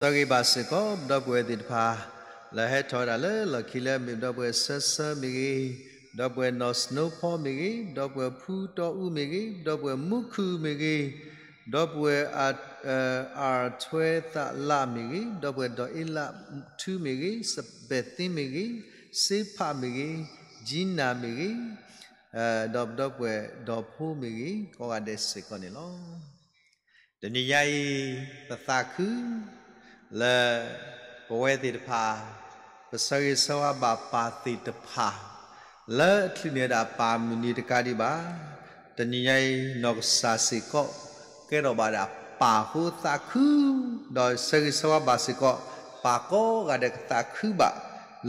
ဆၢဂ့ၤဘၣ်စ့ၢ်ကီး ပဒီပုၢ်ဝဲၢ်သ့ၣ်တဖၣ် လၢဟဲထီၣ်ဝဲဒၣ်လၢလီၢ်ခံလၢအမ့ၢ်ပဒီပုၢ်ဝဲၢ်ဆၢဆၢမ့ၢ်ဂ့ၤ, ပဒီပုၢ်ဝဲၢ်နီၢ်စနိဖီမ့ၢ်ဂ့ၤ, ပဒီပုၢ်ဝဲၢ်ဖူတီအူမ့ၢ်ဂ့ၤ, ပဒီပုၢ်ဝဲၢ်မူခုၣ်မ့ၢ်ဂ့ၤ, ပဒီပုၢ်ဝဲၢ် အၣ်ထွဲသးလးမ့ၢ်ဂ့ၤ, ပဒီပုၢ်ဝဲၢ်ဒီးအ့လးထူမ့ၢ်ဂ့ၤ, စပဲးသ့မ့ၢ်ဂ့ၤ, စ့ဖးမ့ၢ်ဂ့ၤ, ကၠံနၤမ့ၢ်ဂ့ၤ, ဒီးပဒီပုၢ်ဝဲၢ်ဒီးဖိမ့ၢ်ဂ့ၤ, ကိးဂၤဒဲးစ့ၢ်ကီးန့ၣ်လီၤ. တနံၤညါအံၤ ပသးခု လၢ ပဝဲသ့ၣ်တဖၣ် ပဆၢဂ့ၤဆၢဝါဘၣ်ပၢ်သ့ၣ်တဖၣ် လၢအချုးန့ၢ်ဝဲဒၣ်ပၢ်မုၢ်နံၤတကးဒံးဘၣ်. တနံၤညါအံၤ နီၢ်ကစၢ်စ့ၢ်ကီး ကဲထီၣ်ဘၣ်ဒၣ်ပၢ်အဃိသးခု, ဒီးဆၢဂ့ၤဆၢဝါဘၣ်စ့ၢ်ကီး ပၢ်ကိးဂၤဒဲးကသးခုဘၣ်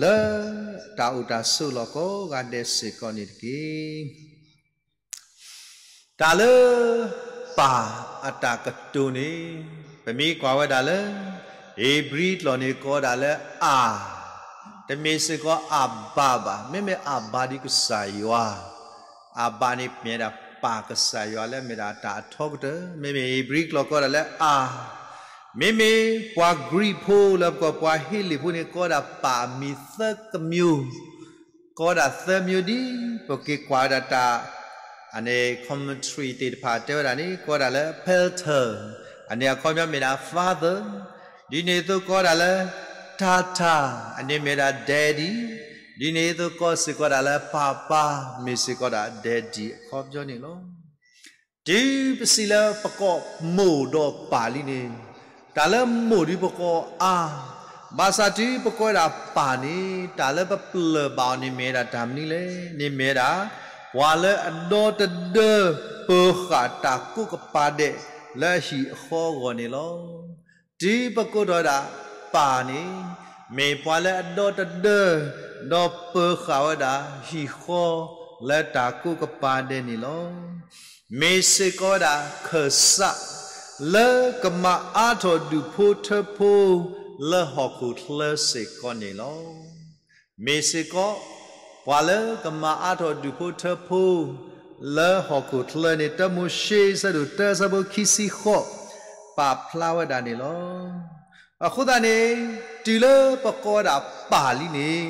လၢ တၢ်အိၣ်တၢ်ဆိးလီၢ်ကိးဂၤဒဲးစ့ၢ်ကီးန့ၣ်တက့ၢ်. တၢ်လၢ ပၢ်အတၢ်ကတိၤန့ၣ် ပမ့ၢ်ကွၢ်ဝဲဒၣ်လၢ ဧ့ၤဘြံၤကျိာ်န့ၣ်ကိးဒၣ်လၢ အၣ်, တမ့ၢ်စ့ၢ်ကီး အၣ်ဘၣ်ဘၣ်, မ့မ့ၢ်အၣ်ဘၣ်ဒ်ကစၢ်ယွၤ, အၣ်ဘၣ်န့ၣ်မ့ၢ်ဒၣ်ပၢ်ကစၢ်ယွၤလၢမ့ၢ်ဒၣ်တၢ်အထီကတၢၢ်, မ့မ့ၢ်ဧ့ၤဘြံၤကျိာ်ကိးဒၣ်လၢ အၣ်, မ့မ့ၢ်ပှၤကရံၣ်ဖိလၢပကိးပှၤဟ့လ့ၣ်ဖိန့ၣ် ကိးဒၣ်ပၢ်မံၤသၢကမျိုး ကိးဒၣ်သၢမျိုးဒ် ပက့ၤကွၢ်ဝဲဒၣ်တၢ် အန့ၣ် commentary သ့ၣ်တဖၣ်တဲဝဲဒၣ်န့ၣ် ကိးဒၣ်လၢ pater, အန့ၣ်အခီပညီမ့ၢ်ဒၣ် father, ဒ်န့ၣ်အသိးကိးဒၣ်လၢ tata, အန့ၣ်မ့ၢ်ဒၣ် daddy, ဒ်န့ၣ်အသိးကိးစ့ၢ်ကီးဒၣ်လၢ papa, မ့ၢ်စ့ၢ်ကီးဒၣ် daddy အခီပညီန့ၣ်လီၤ. တုၤပစံးလၢပကိးမိၢ်ဒီးပၢ်လံန့ၣ်, တၢ်လၢမိၢ်ဒ်ပကိးအါ, ဘၣ်ဆၣ်တုၤပကိးဝဲဒၣ်ပၢ်န့ၣ် တၢ်လၢပပျၢၢ်ဘၣ်အီၤန့ၣ်မ့ၢ်ဝဲဒၣ်တၢ်မနုၤလဲၣ်န့ၣ်မ့ၢ်ဝဲဒၣ် ပှၤလၢအဒီတဒၢပၢၤဃာ်တၢ်ကိးကပၤဒဲးလၢအဟံၣ်အဃီအဂီၢ်န့ၣ်လီၤ. တုၤပကိးထီၣ်ဝဲဒၣ်ပၢ်န့ၣ်, မ့ၢ်ပှၤလၢအဒီတဒၢ ဒီးပၢၤဃာ်ဝဲဒၣ်ဟံၣ်ဃီလၢတၢ်ကိးကပၤဒဲးန့ၣ်လီၤ. မ့ၢ်စ့ၢ်ကီးဝဲဒၣ်ခၢၣ်စး လၢကမၤအါထီၣ်ဒူၣ်ဖိထၢဖိ လၢဟီၣ်ခိၣ်ချၢစ့ၢ်ကီးန့ၣ်လီၤ. မ့ၢ်စ့ၢ်ကီး ပှၤလၢကမၤအါထီၣ်ဒူၣ်ဖိထၢဖိ လၢဟီၣ်ခိၣ်ချၢန့ၣ် တၢမိၤၡ့ အဆၢဒိၣ်တၢ အဆၢဖိခံဆံဃိး ပာ်ဖျါဝဲဒၣ်န့ၣ်လီၤ. အဃိသတးန့ၣ် တုၤလၢပကိးဝဲဒၣ်ပၢ်လံန့ၣ်,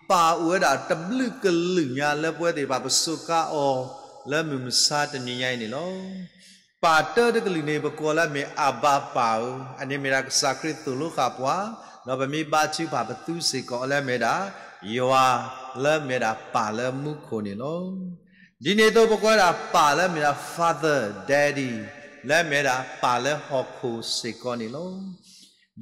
ပၢ်အိၣ်ဝဲဒၣ်တဘျုးကလုာ်ညါလၢပဝဲသ့ၣ်တဖၣ်ပစူးကါအီၤ လၢမုၢ်မဆါတနံၤညါအံၤန့ၣ်လီၤ. ပၢ်တၢတကလုာ်န့ၣ် ပကိးလၢမ့ၢ်အဘၤပၢ်ဧၢ, အန့ၣ်မ့ၢ်ဒၣ်ကစၢ်ခရံာ်သိၣ်လိဃာ်ပှၤ, ဒီးပမ့ၢ်ဘါထုကဖၣ်ပသူစ့ၢ်ကီးအီၤလၢမ့ၢ်ဒၣ် ယွၤလၢမ့ၢ်ဒၣ်ပၢ်လၢမူခိၣ်န့ၣ်လီၤ. ဒ်န့ၣ်အသိးပကိးဝဲဒၣ်ပၢ်လၢမ့ၢ်ဒၣ် father, daddy, လၢမ့ၢ်ဒၣ်ပၢ်လၢဟီၣ်ခိၣ်စ့ၢ်ကီးန့ၣ်လီ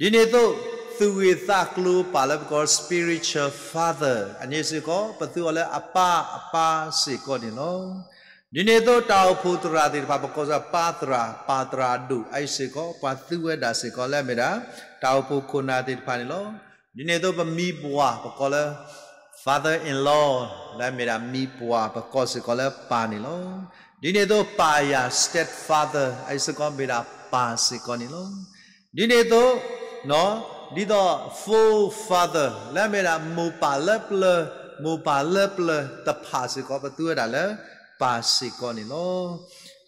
ၤ. ဒ်န့ၣ်အသိး သူၣ်ဂ့ၢ်သးကျိၤပၢ်လၢပကိး spiritual father အန့ၣ်စ့ၢ်ကီး ပသူအီၤလၢအပၢ်အပၢ်စ့ၢ်ကီးန့ၣ်လီၤ. ဒ်န့ၣ်အသိး တၢ်အိၣ်ဖှိၣ်သရၣ်သ့ၣ်တဖၣ် ပကိးစ့ၢ်ပၢ်သရၣ် ပၢ်သရၣ်ဒိၣ် အအံၤစ့ၢ်ကီး ပှၤသူဝဲဒၣ်စ့ၢ်ကီးလၢအမ့ၢ်ဒၣ် တၢ်အိၣ်ဖှိၣ်ခိၣ်နၢ်သ့ၣ်တဖၣ်န့ၣ်လီၤ. ဒ်န့ၣ်အသိးပမံၤပှၢ်ပကိးလၢ father-in-law လၢအမ့ၢ်ဒၣ်မံၤပှၢ်ပကိးစ့ၢ်ကီးလၢပၢ်န့ၣ်လီၤ. ဒ်န့ၣ်အသိးပၢ်ယၤ stepfather အအံၤစ့ၢ်ကီးမ့ၢ်ဒၣ်ပၢ်စ့ၢ်ကီးန့ၣ်လီၤ. ဒ်န့ၣ်အသိး ဒ်သိး forefather လၢအမ့ၢ်ဒၣ်မိၢ်ပၢ်လၢပျၢၤ မိၢ်ပၢ်လၢပျၢၤတဖၣ်စ့ၢ်ကီး ပသူဝဲဒၣ်လၢပၢ်စ့ၢ်ကီးန့ၣ်လီၤ.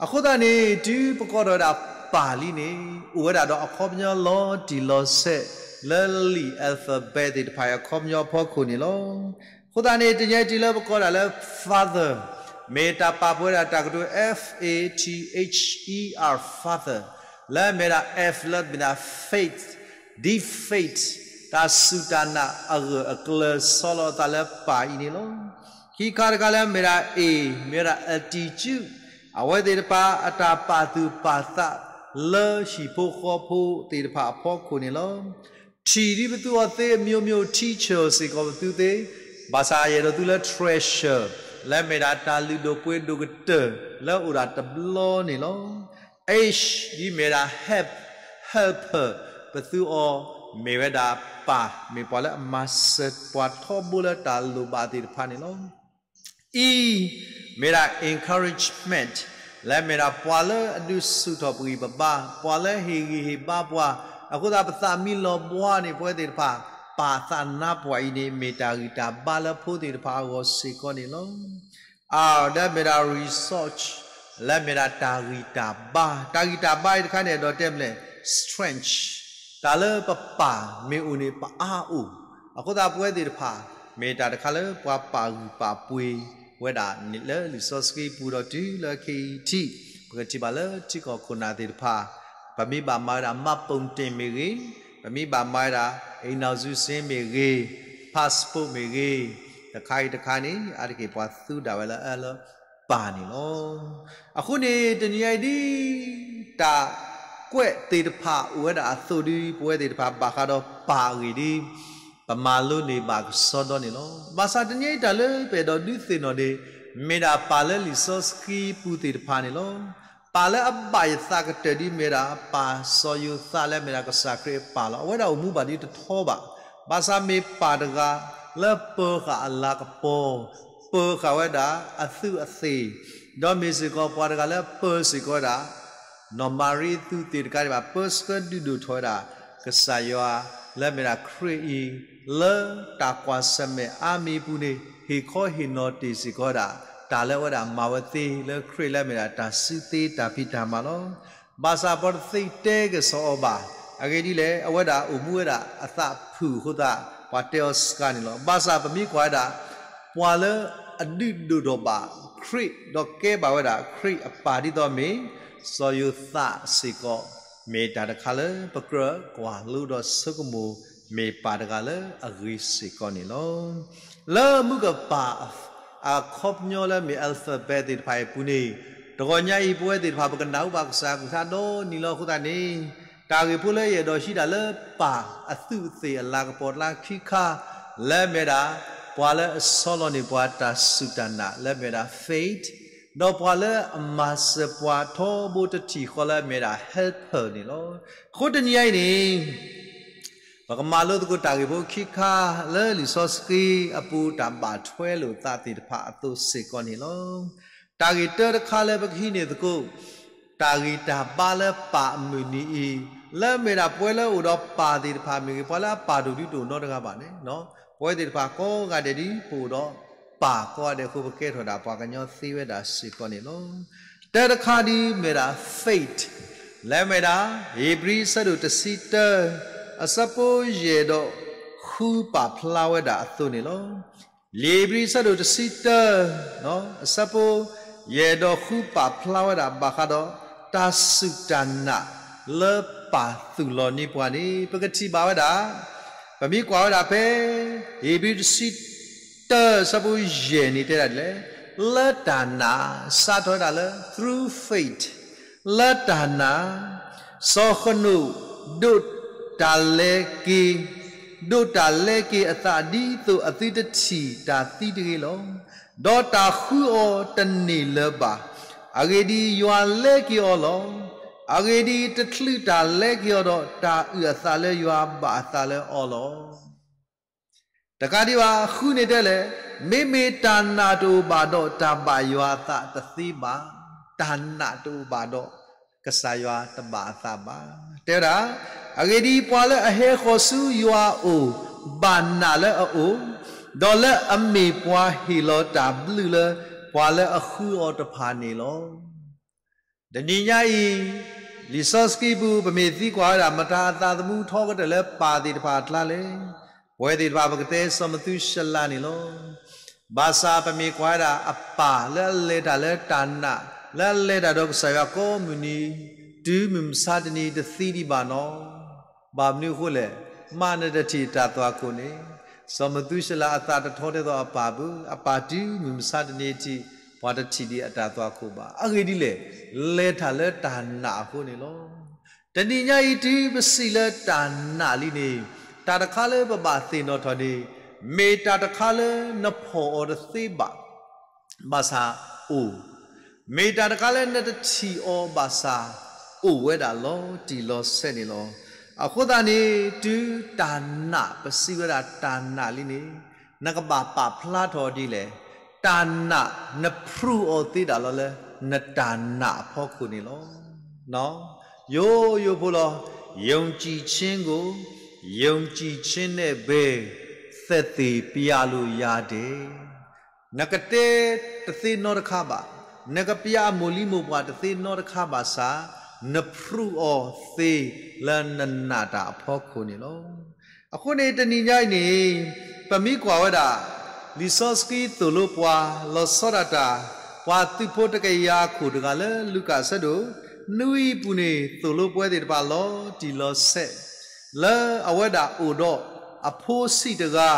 အဃိသတးန့ၣ် တုၤပကိးထီၣ်ဝဲဒၣ်ပၢ်လံန့ၣ် အိၣ်ဝဲဒၣ်ဒီးအခီပညီလီၤတံၢ်လီၤဆဲး လၢလံာ် alphabet သ့ၣ်တဖၣ်အံၤအခီပညီအဖီခိၣ်န့ၣ်လီၤ. အဃိသတးန့ၣ် တနံၤအံၤတုၤလၢပကိးဒၣ်လၢ father မ့ၢ်တၢ်ပာ်ပှဲၤဒၣ်တၢ်ကတိၤ F A T H E R father လၢအမ့ၢ်ဒၣ် F လၢမ့ၢ်ဒၣ် faith, deep faith တၢ်စူၢ်တၢ်နာ်အဂၢၢ်အကျၢၤဆီလီၤအသးလၢပၢ်အံၤန့ၣ်လီၤ. ခံခါတခါလၢအမ့ၢ်ဒၣ် A မ့ၢ်ဝဲဒၣ် attitude အဝဲသ့ၣ်တဖၣ်အတၢ်ပာ်သူၣ်ပာ်သးလၢဟံၣ်ဖိဃီဖိသ့ၣ်တဖၣ်အဖီခိၣ်န့ၣ်လီၤ. ထံၣ်ဒ်ပသူအီၤသ့ အမျိုးမျိုး teacher စ့ၢ်ကီးပသူသ့, ဘၣ်ဆၣ်ယအဲၣ်ဒိးသူလၢ treasure လၢအမ့ၢ်ဒၣ်တၢ်လုၢ်ဒိၣ်ပှ့ၤဒိၣ်ကတၢၢ်လၢအအိၣ်ဒၣ်တဘျီန့ၣ်လီၤ. H ဒ်မ့ၢ်ဒၣ် help, helper ပသူအီၤမ့ၢ်ဝဲဒၣ်ပၢ် မ့ၢ်ပှၤလၢအမၤစၢၤပှၤထီဘိလၢတၢ်လိၣ်ဘၣ်သ့ၣ်တဖၣ်န့ၣ်လီၤ. E မ့ၢ်ဒၣ် encouragement လၢအမ့ၢ်ဒၣ်ပှၤလၢအဒုးဆူၣ်ထီၣ်ပဂံၢ်ပဘါ, ပှၤလၢဟ့ၣ်ဂံၢ်ဟ့ၣ်ဘါပှၤ, အဃိသတးပသးမံလီၤဘှါန့ၣ် ပဝဲသ့ၣ်တဖၣ် ပာ်သးနါပှၤအံၤန့ၣ်မ့ၢ်တၢ်ဂံၢ်တၢ်ဘါလၢဖိသ့ၣ်တဖၣ်အဂီၢ်စ့ၢ်ကီးန့ၣ်လီၤ. အါ ဒီးမ့ၢ်ဒၣ် resource လၢအမ့ၢ်ဒၣ်တၢ်ဂံၢ်တၢ်ဘါ, တၢ်ဂံၢ်တၢ်ဘါအံၤတခါန့ၣ် အဲၣ်ဒိးတဲမနုၤလဲၣ်, strength, တၢ်လၢပပၢ်မ့ၢ်အိၣ်န့ၣ် ပအါအိၣ်. အဃိသတးပဝဲသ့ၣ်တဖၣ် မ့ၢ်တၢ်တခါလၢပှၤပာ်ဂုၢ်ပာ်ပှ့ၤဝဲဒၣ်လၢလံာ်စီဆှံပူၤဒီးတုၤလၢခဲအံၤထံး ပကထံၣ်ဘၣ်လၢထံကီၢ်ခိၣ်နၢ်သ့ၣ်တဖၣ် ပမ့ၢ်ဘၣ်မၤဝဲဒၣ် မှတ်ပုံတင် မ့ၢ်ဂ့ၤ, ပမ့ၢ်ဘၣ်မၤဝဲဒၣ် အိမ်ထောင်စုစာရင်း မ့ၢ်ဂ့ၤ, passport မ့ၢ်ဂ့ၤ, တခါအံၤတခါန့ၣ် အါတက့ၢ်ပှၤသူဒၣ်ဝဲလၢအလၢပၢ်န့ၣ်လီၤ. အဃိန့ၣ် တနံၤအံၤဒ် တၢ်ကွဲးသ့ၣ်တဖၣ်အိၣ်ဝဲဒၣ်အသိးဒီး ပဝဲသ့ၣ်တဖၣ်ဘၣ်ဃးဒီးပၢ်အဂ့ၢ်ဒ် ပမၤလိန့ၢ်ဘၣ်ကစီဒီန့ၣ်လီၤ. ဘၣ်ဆၣ်တနံၤအံၤတၢ်လၢပအဲၣ်ဒိးဒုးသ့ၣ်နီၣ်န့ၣ် မ့ၢ်ဒၣ်ပၢ်လၢလံာ်စီဆှံပူၤသ့ၣ်တဖၣ်န့ၣ်လီၤ. ပၢ်လၢအဘၣ်ယသးကတၢၢ်ဒ်မ့ၢ်ဒၣ်ပၢ်စီၤယိၤသးလၢအမ့ၢ်ဒၣ်ကစၢ်ခရံာ်အပၢ်လီၤ. အဝဲဒၣ်အိၣ်မူဘၣ်ဒ်တထီဘၣ်. ဘၣ်ဆၣ်မ့ၢ်ပၢ်တဂၤလၢပၢၤဃာ်အလၤကပီၤ, ပၢၤဃာ်ဝဲဒၣ်အသူးအသ့ၣ်, ဒီးမ့ၢ်စ့ၢ်ကီးပှၤတဂၤလၢပၢၤစ့ၢ်ကီးဝဲဒၣ် နီၢ်မၤရံသူးသ့ၣ်တခါန့ၣ်ဘၣ် ပၢဆှၢဒုးဒိၣ်ထီၣ်ဝဲဒၣ် ကစၢ်ယွၤလၢအမ့ၢ်ဒၣ်ခရံာ်အံၤ လၢတၢ်ကွၢ်ဆၢၣ်မဲာ်အါမံၤပူၤန့ၣ် ဟ့ၣ်ခီဟ့ၣ်နီၤတ့ၢ်စ့ၢ်ကီးဝဲဒၣ် တၢ်လၢအဝဲဒၣ်မၤဝဲသ့လၢခရံာ်လၢအမ့ၢ်ဒၣ်တၢ်စုသ့တၢ်ဖံးတၢ်မၤလီၤ. ဘၣ်ဆၣ်ပှၤတသ့တဲကစီၣ်အီၤဘၣ်. အဂ့ၢ်ဒ်လဲၣ် အဝဲဒၣ်အိၣ်မူဝဲဒၣ်အသးဖုၣ်အဃိသတး ပှၤတဲအီၤစှၤန့ၣ်လီၤ. ဘၣ်ဆၣ်ပမ့ၢ်ကွၢ်ဝဲဒၣ် ပှၤလၢအဒုးဒိၣ်ထီၣ်ဘၣ်ခရံာ် ဒီးကဲဘၣ်ဝဲဒၣ်ခရံာ်အပၢ်ဒ်သိးမ့ၢ် စီၤယိၤသးစ့ၢ်ကီး မ့ၢ်တၢ်တခါလၢပကြၢးကွၢ်လိဒီးဆိကမိၣ် မ့ၢ်ပၢ်တဂၤလၢအဂ့ၤစ့ၢ်ကီးန့ၣ်လီၤ. လၢမုၢ်ကပၢ်အခီပညီလၢမ့ၢ် alphabet သ့ၣ်တဖၣ်အံၤအပူၤန့ၣ် တဂီၤညါအံၤပဝဲသ့ၣ်တဖၣ် ပကနၣ်ဟူဘၣ်ကစၢ်အကလုၢ်ကထါဒီနံၤလီၤ. အဃိသတးန့ၣ် တၢ်ဂ့ၢ်ဖိလၢယအဲၣ်ဒိးဟံးတၢ်လၢပၢ်အသူးအသ့ၣ်အလၤကပီၤအကျါခံခါ လၢအမ့ၢ်ဒၣ် ပှၤလၢအဆီလီၤန့ၢ်ပှၤတၢ်စူၢ်တၢ်နာ်လၢအမ့ၢ်ဒၣ် faith, ဒီးပှၤလၢအမၤစၢၤပှၤထီဘိတထံၣ်ဃီလၢအမ့ၢ်ဒၣ် helper န့ၣ်လီၤ. အဃိတနံၤအံၤန့ၣ် ပကမၤလိသကိးတၢ်ဂ့ၢ်ဖိခံခါ လၢလံာ်စီဆှံအပူၤ တၢ်ဘၣ်ထွဲလိာ်သးသ့ၣ်တဖၣ်အသိးစ့ၢ်ကီးန့ၣ်လီၤ. တၢ်ဂ့ၢ်တၢတခါလၢပကဟံးန့ၢ်သကိး တၢ်ဂံၢ်တၢ်ဘါလၢပၢ်အမုၢ်နံၤအံၤ လၢအမ့ၢ်ဒၣ်ပဝဲလၢအိၣ်ဒီးပၢ်သ့ၣ်တဖၣ်မ့ၢ်ဂ့ၤ, ပှၤလၢအပၢ်တအိၣ်ဒံးတအိၣ်နီတဂၤဘၣ်န့ၣ် ပဝဲသ့ၣ်တဖၣ်ကိးဂၤဒဲးဒ်ပအိၣ်ဒီးပၢ်ကိးဂၤဒဲးအဃိ ပကဲထီၣ်ဒၣ်ပှၤကညီသ့ဝဲဒၣ်စ့ၢ်ကီးန့ၣ်လီၤ. တၢတခါဒ်မ့ၢ်ဒၣ် faith လၢအမ့ၢ်ဒၣ် ဧ့ၤဘြံၤအဆၢဒိၣ်တဆံတၢ အဆၢဖိယဲၢ်ဒီးဃုပာ်ဖျါဝဲဒၣ်အသိးန့ၣ်လီၤ. လံာ်ဧ့ၤဘြံၤအဆၢဒိၣ်တဆံတၢ အဆၢဖိယဲၢ်ဒီးဃုပာ်ဖျါဝဲဒၣ်ဘၣ်ဃးဒီး တၢ်စူၢ်တၢ်နာ်လၢပၢ်သူၣ်လီၤန့ၢ်ပှၤန့ၣ် ပကထံၣ်ဘၣ်ဝဲဒၣ် ပမ့ၢ်ကွၢ်ဝဲဒၣ်ဖဲ ဧ့ၤဘြံၤတဆံတၢ အဆၢဖိယဲၢ်န့ၣ်တဲဒၣ်ဒ်လဲၣ်, လၢတၢ်နာ် စးထီၣ်ဝဲဒၣ်လၢ through faith လၢတၢ်နာ် စီၤဃနိာ် ဒိးတၢ်လဲက့ၤ, ဒိးတၢ်လဲက့ၤအသးဒ်သိးအသုတထံၣ်တၢ်သံတဂ့ၤလီၤ. ဒီးတၢ်ဃုအီၤတန့ၢ်လၢၤဘၣ်. အဂ့ၢ်ဒ်အံၤ, ယွၤလဲက့ၤအီၤလီၤ. အဂ့ၢ်ဒ်အံၤ, တချုးတၢ်လဲက့ၤအီၤဒီး တၢ်အုၣ်အသးလၢယွၤဘၣ်အသးလၢအီၤလီၤ. တကးဒံးဘၣ် ဃုန့ၣ်တဲလဲၣ်, မ့မ့ၢ်တၢ်နာ်တအိၣ်ဘၣ်ဒီး တၢ်ဘၣ်ယွၤအသးတသ့ဘၣ်. တၢ်နာ်တအိၣ်ဘၣ်ဒီး ကစၢ်ယွၤတဘၣ်အသးဘၣ်. တဲဝဲဒၣ်, အဂ့ၢ်ဒ်အံၤ, ပှၤလၢအဟဲဃီၤဆူယွၤအအိၣ် ဘၣ်နာ်လၢအအိၣ်, ဒီးလၢအမ့ၢ်ပှၤဟ့ၣ်လီၤတၢ်ဘျုးလၢ ပှၤလၢအဃုအီၤတဖၣ်န့ၣ်လီၤ. တနံၤညါအံၤ လံာ်စီဆှံပူၤ ပမ့ၢ်သံကွၢ်ဝဲဒၣ် မတၤအသးသမူထီကတၢၢ်လၢပၢ်သ့ၣ်တဖၣ်အကျါလဲၣ်. ပဝဲသ့ၣ်တဖၣ် ပကတဲစီၤမသူၤၡလၤန့ၣ်လီၤ. ဘၣ်ဆၣ်ပမ့ၢ်ကွၢ်ဝဲဒၣ်အပၢ်လၢအလဲၤတၢ်လၢတၢ်နာ် လၢအလဲၤတၢ်ဒီးကစၢ်ယွၤကိးမုၢ်နံၤ တုၤမုၢ်မဆါတနံၤတသံဒံးဘၣ်နီၤ. ဘၣ်မနုၤအဃိလဲၣ်, မ့ၢ်နတထံၣ်တၢ်သွၣ်ခိၣ်န့ၣ်, စီၤမသူၤၡလၤအသးတထီဒ်သိးအပၢ်ဘၣ်, အပၢ်တုၤမုၢ်မဆါတနံၤထံး ပှၤတထံၣ်ဒံးအတၢ်သွၣ်ခိၣ်ဘၣ်. အဂ့ၢ်ဒ်လဲၣ်, လဲၤတၢ်လၢတၢ်နာ်အဃိန့ၣ်လီၤ. တနံၤညါအံၤတုၤပစံးလၢတၢ်နာ်လံန့ၣ်, တၢ်တခါလၢပဘၣ်သ့ၣ်နီၣ်ထီၣ်န့ၣ်, မ့ၢ်တၢ်တခါလၢနဖီၣ်အီၤတသ့ဘၣ် ဘၣ်ဆၣ်အိၣ်, မ့ၢ်တၢ်တခါလၢနတထံၣ်အီၤဘၣ်ဆၣ် အိၣ်ဝဲဒၣ်လီၤတံၢ်လီၤဆဲးန့ၣ်လီၤ. အဃိသတးန့ၣ် တုၤတၢ်နာ် ပစံးဝဲဒၣ်တၢ်နာ်လံန့ၣ်, နကဘၣ်ပာ်ဖျါထီၣ်ဒ်လဲၣ်, တၢ်နာ်န prove အီၤသ့ဒၣ်လီၤလၢ နတၢ်နာ်အဖီခိၣ်န့ၣ်လီၤ. ယိယိဖိလီၤ, ယုံကြည်ခြင်းကို ယုံကြည်ခြင်းနဲ့ပဲ သက်သေပြလို့ရတယ်. နကတဲတသ့နီတခါဘၣ်, နကပြအမိၢ်လံမိၢ်ပှၢ်တသ့နီတခါဘၣ်ဆၣ်, နဖရူးအီၤသ့လၢနနာ်တၢ်အဖီခိၣ်န့ၣ်လီၤ. အဃိန့ၣ်တနံၤညါအံၤန့ၣ် ပမ့ၢ်ကွၢ်ဝဲဒၣ် လံာ်စီဆှံသိၣ်လိပှၤလီၤဆီဒၣ်တၢ် ပှၤသုးဖိတကယၤခိၣ်တဂၤလၢလူၤကၣ်အဆၢဒိၣ်နွံအပူၤန့ၣ် သိၣ်လိပဝဲသ့ၣ်တဖၣ်လီၤတံၢ်လီၤဆဲး လၢအဝဲဒၣ်အိၣ်ဒီးအဖိဆံးတဂၤ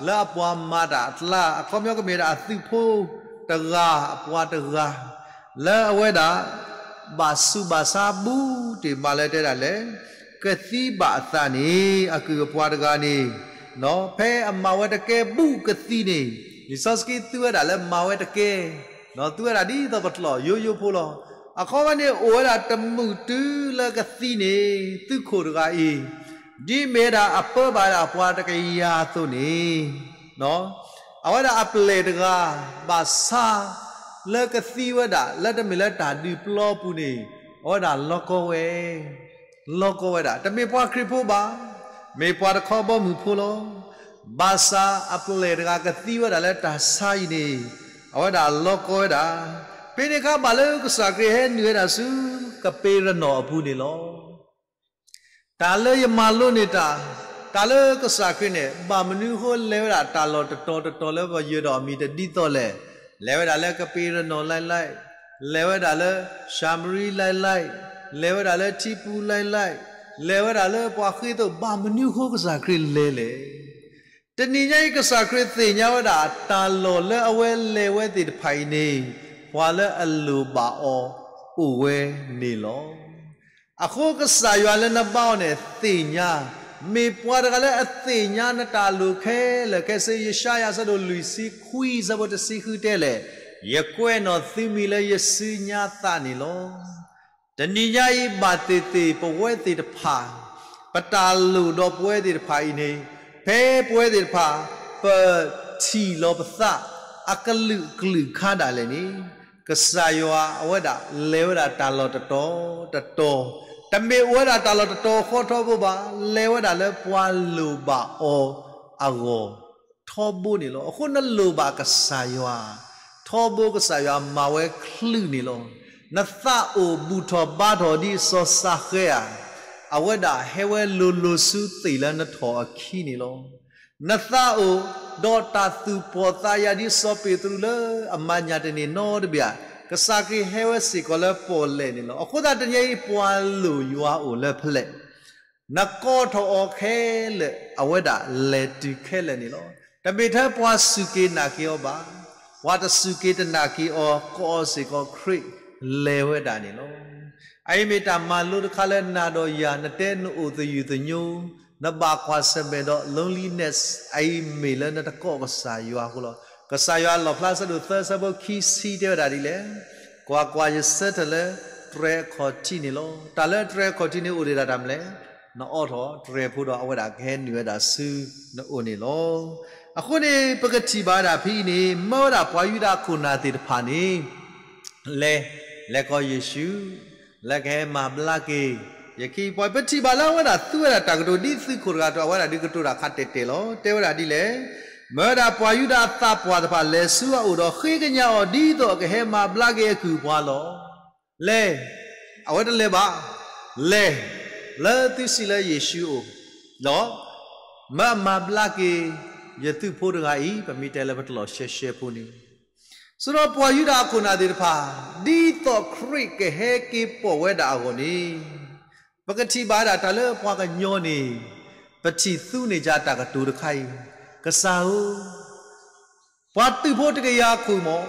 လၢအပှၤမၤတၢ်အကျါ အခီပညီကမ့ၢ်ဒၣ်အသုးဖိတဂၤ အပှၤတဂၤ လၢအဝဲဒၣ် ဘၣ်ဆူးဘၣ်ဆါဘူးတ့ၢ်မးလၢတဲဒၣ်လဲာ် ကသံဘၣ်အသးန့ၣ် အကုၢ်အပှၤတဂၤန့ၣ် ဖဲအမၤဝဲတကဲဘူးကသံန့ၣ် လံာ်စီဆှံသုဝဲဒၣ်လၢမၤဝဲတကဲ သုဝဲဒၣ်ဒ်သိးပတြီၢ်ယိယိဖိလီၤ. အခီပညီန့ၣ်အိၣ်ဝဲဒၣ်တမုာ်တုၤလၢကသံန့ၣ် သုးခိၣ်တဂၤအံၤ ဒ်မ့ၢ်ဝဲဒၣ်အပၢဘၣ်ဝဲဒၣ်ပှၤတကယၤအသိးန့ၣ် အဝဲဒၣ်အပျဲၢ်တဂၤ ဘၣ်ဆါ လၢကသံဝဲဒၣ် လၢတမ့ၢ်လၢတၢ်ဒုးပျီပူၤန့ၣ် အဝဲဒၣ်လီၢ်ကီဝဲ လီၢ်ကီဝဲဒၣ် တမ့ၢ်ပှၤခရံာ်ဖိဘၣ်, မ့ၢ်ပှၤတခီဘီမုၢ်ဖိလီၤ. ဘၣ်ဆၣ်အပျဲၢ်တဂၤကသံဝဲဒၣ်လၢတၢ်ဆါအံၤန့ၣ် အဝဲဒၣ်လီၢ်ကီဝဲဒၣ်. ဖဲန့ၣ်အခါဘၣ်လၢကစၢ်ခရံာ်ဟဲနုာ်ဝဲဒၣ်ဆူကပ့းရနီၣ်အပူၤန့ၣ်လီၤ. တၢ်လၢယမၤလိန့ၢ်တၢ်, တၢ်လၢကစၢ်ခရံာ်န့ၣ် ဘၣ်မနုၤဃိလဲၤဝဲဒၣ်တၢ်လီၢ်တတီၤတတီၤလၢပယၢၤဒီးအမံၤတဒ်သိးလဲၣ်. လဲၤဝဲဒၣ်လၢကပ့းရနီၣ်လၢ်လၢ်, လဲၤဝဲဒၣ်လၢၡၤမရံလၢ်လၢ်, လဲၤဝဲဒၣ်လၢထံပူၤလၢ်လၢ်, လဲၤဝဲဒၣ်လၢပှၤဃ့သိး ဘၣ်မနုၤဃိကစၢ်ခရံာ်လဲၤလဲၣ်. တနံၤညါအံၤကစၢ်ခရံာ်သ့ၣ်ညါဝဲဒၣ် တၢ်လီၢ်လၢအဝဲလဲၤဝဲသ့ၣ်တဖၣ်အံၤန့ၣ် ပှၤလၢအလိၣ်ဘၣ်အီၤအိၣ်ဝဲန့ၣ်လီၤ. အဃိကစၢ်ယွၤလၢနဘါအီၤန့ၣ်သ့ၣ်ညါ, မ့ၢ်ပှၤတဂၤလၢအသ့ၣ်ညါနတၢ်လိၣ်ခဲလၢာ်ခဲဆ့ ယၡါယၤအဆၢဒိၣ်လွံၢ်ဆံခွံအဆၢဖိတဆံဃုတဲလဲၣ်, ယကွဲးနီၣ်သုမံၤလၢယစုညါသးန့ၣ်လီၤ. တနံၤညါအံၤဘၣ်သ့ၣ်သ့ၣ်ပဝဲသ့ၣ်တဖၣ်, ပတၢ်လိၣ်ဒီးပဝဲသ့ၣ်တဖၣ်အံၤန့ၣ်, ဖဲပဝဲသ့ၣ်တဖၣ် ပထံၣ်လီၤပသးအကလုာ်ကလုာ်ခါဒၣ်လဲာ်န့ၣ်, ကစၢ်ယွၤအဝဲဒၣ်လဲၤဝဲဒၣ်တၢ်လီၢ်တတီၤတတီၤ, တမ့ၢ်အိၣ်ဝဲဒၣ်တၢ်လီၢ်တတီၤဃီထီဘိဘၣ်, လဲၤဝဲဒၣ်လၢပှၤလိၣ်ဘၣ်အီၤအဂီၢ် ထီဘိန့ၣ်လီၤ. အဃိနလိၣ်ဘၣ်ကစၢ်ယွၤ, ထီဘိကစၢ်ယွၤမၤဝဲချုးန့ၣ်လီၤ. နသးအိၣ်ဘူၣ်ထီၣ်ဘါထီၣ်ဒ်စီၤစၤဃဲဧါ, အဝဲဒၣ်ဟဲဝဲလိၤလိၤဆူသ့ၣ်လၢနထီၣ်အခံန့ၣ်လီၤ. နသးအိၣ်ဒီးတၢ်သူၣ်ပိာ်သးယၤဒ်စီၤပ့းတရူးလၢအမၤညၣ်တန့ၢ်နီတဘ့ၣ်ဧါ, ကစၢ်ခရံာ်ဟဲဝဲစ့ၢ်ကီးလၢပီၣ်လဲၣ်န့ၣ်လီၤ. အဃိသတးတနံၤအံၤပှၤလိၣ်ယွၤအိၣ်လၢဖဲလဲၣ် နကိးထီၣ်အီၤခဲလၢာ် အဝဲဒၣ်လဲၤတုၤခဲလၢာ်န့ၣ်လီၤ. တမ့ၢ်ထဲပှၤစူၢ်က့ၤနာ်က့ၤအီၤဘၣ်, ပှၤတစူၢ်က့ၤတနာ်က့ၤအီၤ ကိးအီၤစ့ၢ်ကီးခရံာ်လဲၤဝဲဒၣ်န့ၣ်လီၤ. အအံၤမ့ၢ်တၢ်မၤလိတခါလၢနၤဒီးယၤ နတဲနအိၣ်သယုၢ်သညိ, နဘၣ်ကွၢ်ဆၢၣ်မဲာ်ဒီး loneliness အအံၤမ့ၢ်လၢနတကိးကစၢ်ယွၤအဃိလီၤ. ကစၢ်ယွၤလီၣ်ဖျါဆၢဒိၣ်သၢဆၢဖိခံဆံတဲဝဲဒၣ်ဒ်လဲၣ်, ကွၢ်ကွၢ်, ယဆၢထၢၣ်လၢတြဲၤအခီၣ်ထံးန့ၣ်လီၤ. တၢ်လၢတြဲၤအခီၣ်ထံးန့ၣ်အိၣ်ဒံးဒၣ်တၢ်မနုၤလဲၣ်, နအိးထီၣ်တြဲၤဖိဒီးအဝဲဒၣ်ကဟဲနုာ်ဝဲဒၣ်ဆူနအိၣ်န့ၣ်လီၤ. အဃိန့ၣ် ပကထံၣ်ဘၣ်ဝဲဒၣ်ဖဲအံၤန့ၣ် မၢဝဲဒၣ်ပှၤယူဒၤခိၣ်နၢ်သ့ၣ်တဖၣ်န့ၣ် လဲၤ, လဲၤကိးယ့ၣ်ၡူး လၢကဟဲမၤဘျါက့ၤ ယခံပှၤ, ပထံၣ်ဘၣ်လၢအဝဲဒၣ်သူဝဲဒၣ်တၢ်ကတိၤဒ်သုးခိၣ်တဂၤအသိး အဝဲဒၣ်ဒုးကတိၤတၢ်ခါတဲာ်တဲာ်လီၤ. တဲဝဲဒၣ်ဒ်လဲၣ်, မၢဝဲဒၣ်ပှၤယူဒၤအသးပှၢ်တဖၣ်လဲၤဆူအအိၣ်ဒီး ဃ့ကညးအီၤဒ်သိးအကဟဲမၤဘျါက့ၤအကုၢ်အပှၤလီၤ. လဲၤ, အဝဲတလဲၤဘၣ်, လဲၤ, လၢသုစံးလၢယ့ၣ်ၡူးအအိၣ်, ဒီး မၢအမၤဘျါက့ၤ ယသုးဖိတဂၤအံၤ, ပမ့ၢ်တဲလၢပတလီၢ်ရှဲရှဲဖိန့ၣ် ဆိဒီးပှၤယူဒၤအခိၣ်နၢ်သ့ၣ်တဖၣ်, ဒ်သိးခရံာ်ကဟဲက့ၤပိာ်ဝဲဒၣ်အဂီၢ်န့ၣ်, ပကထံၣ်ဘၣ်ဝဲဒၣ်တၢ်လၢပှၤကညီန့ၣ်, ပထံၣ်သူန့ၢ်ယၤတၢ်ကတိၤတခါအံၤ, ကစၢ်ဧၢ, ပှၤသုးဖိတကယၤခိၣ်မး,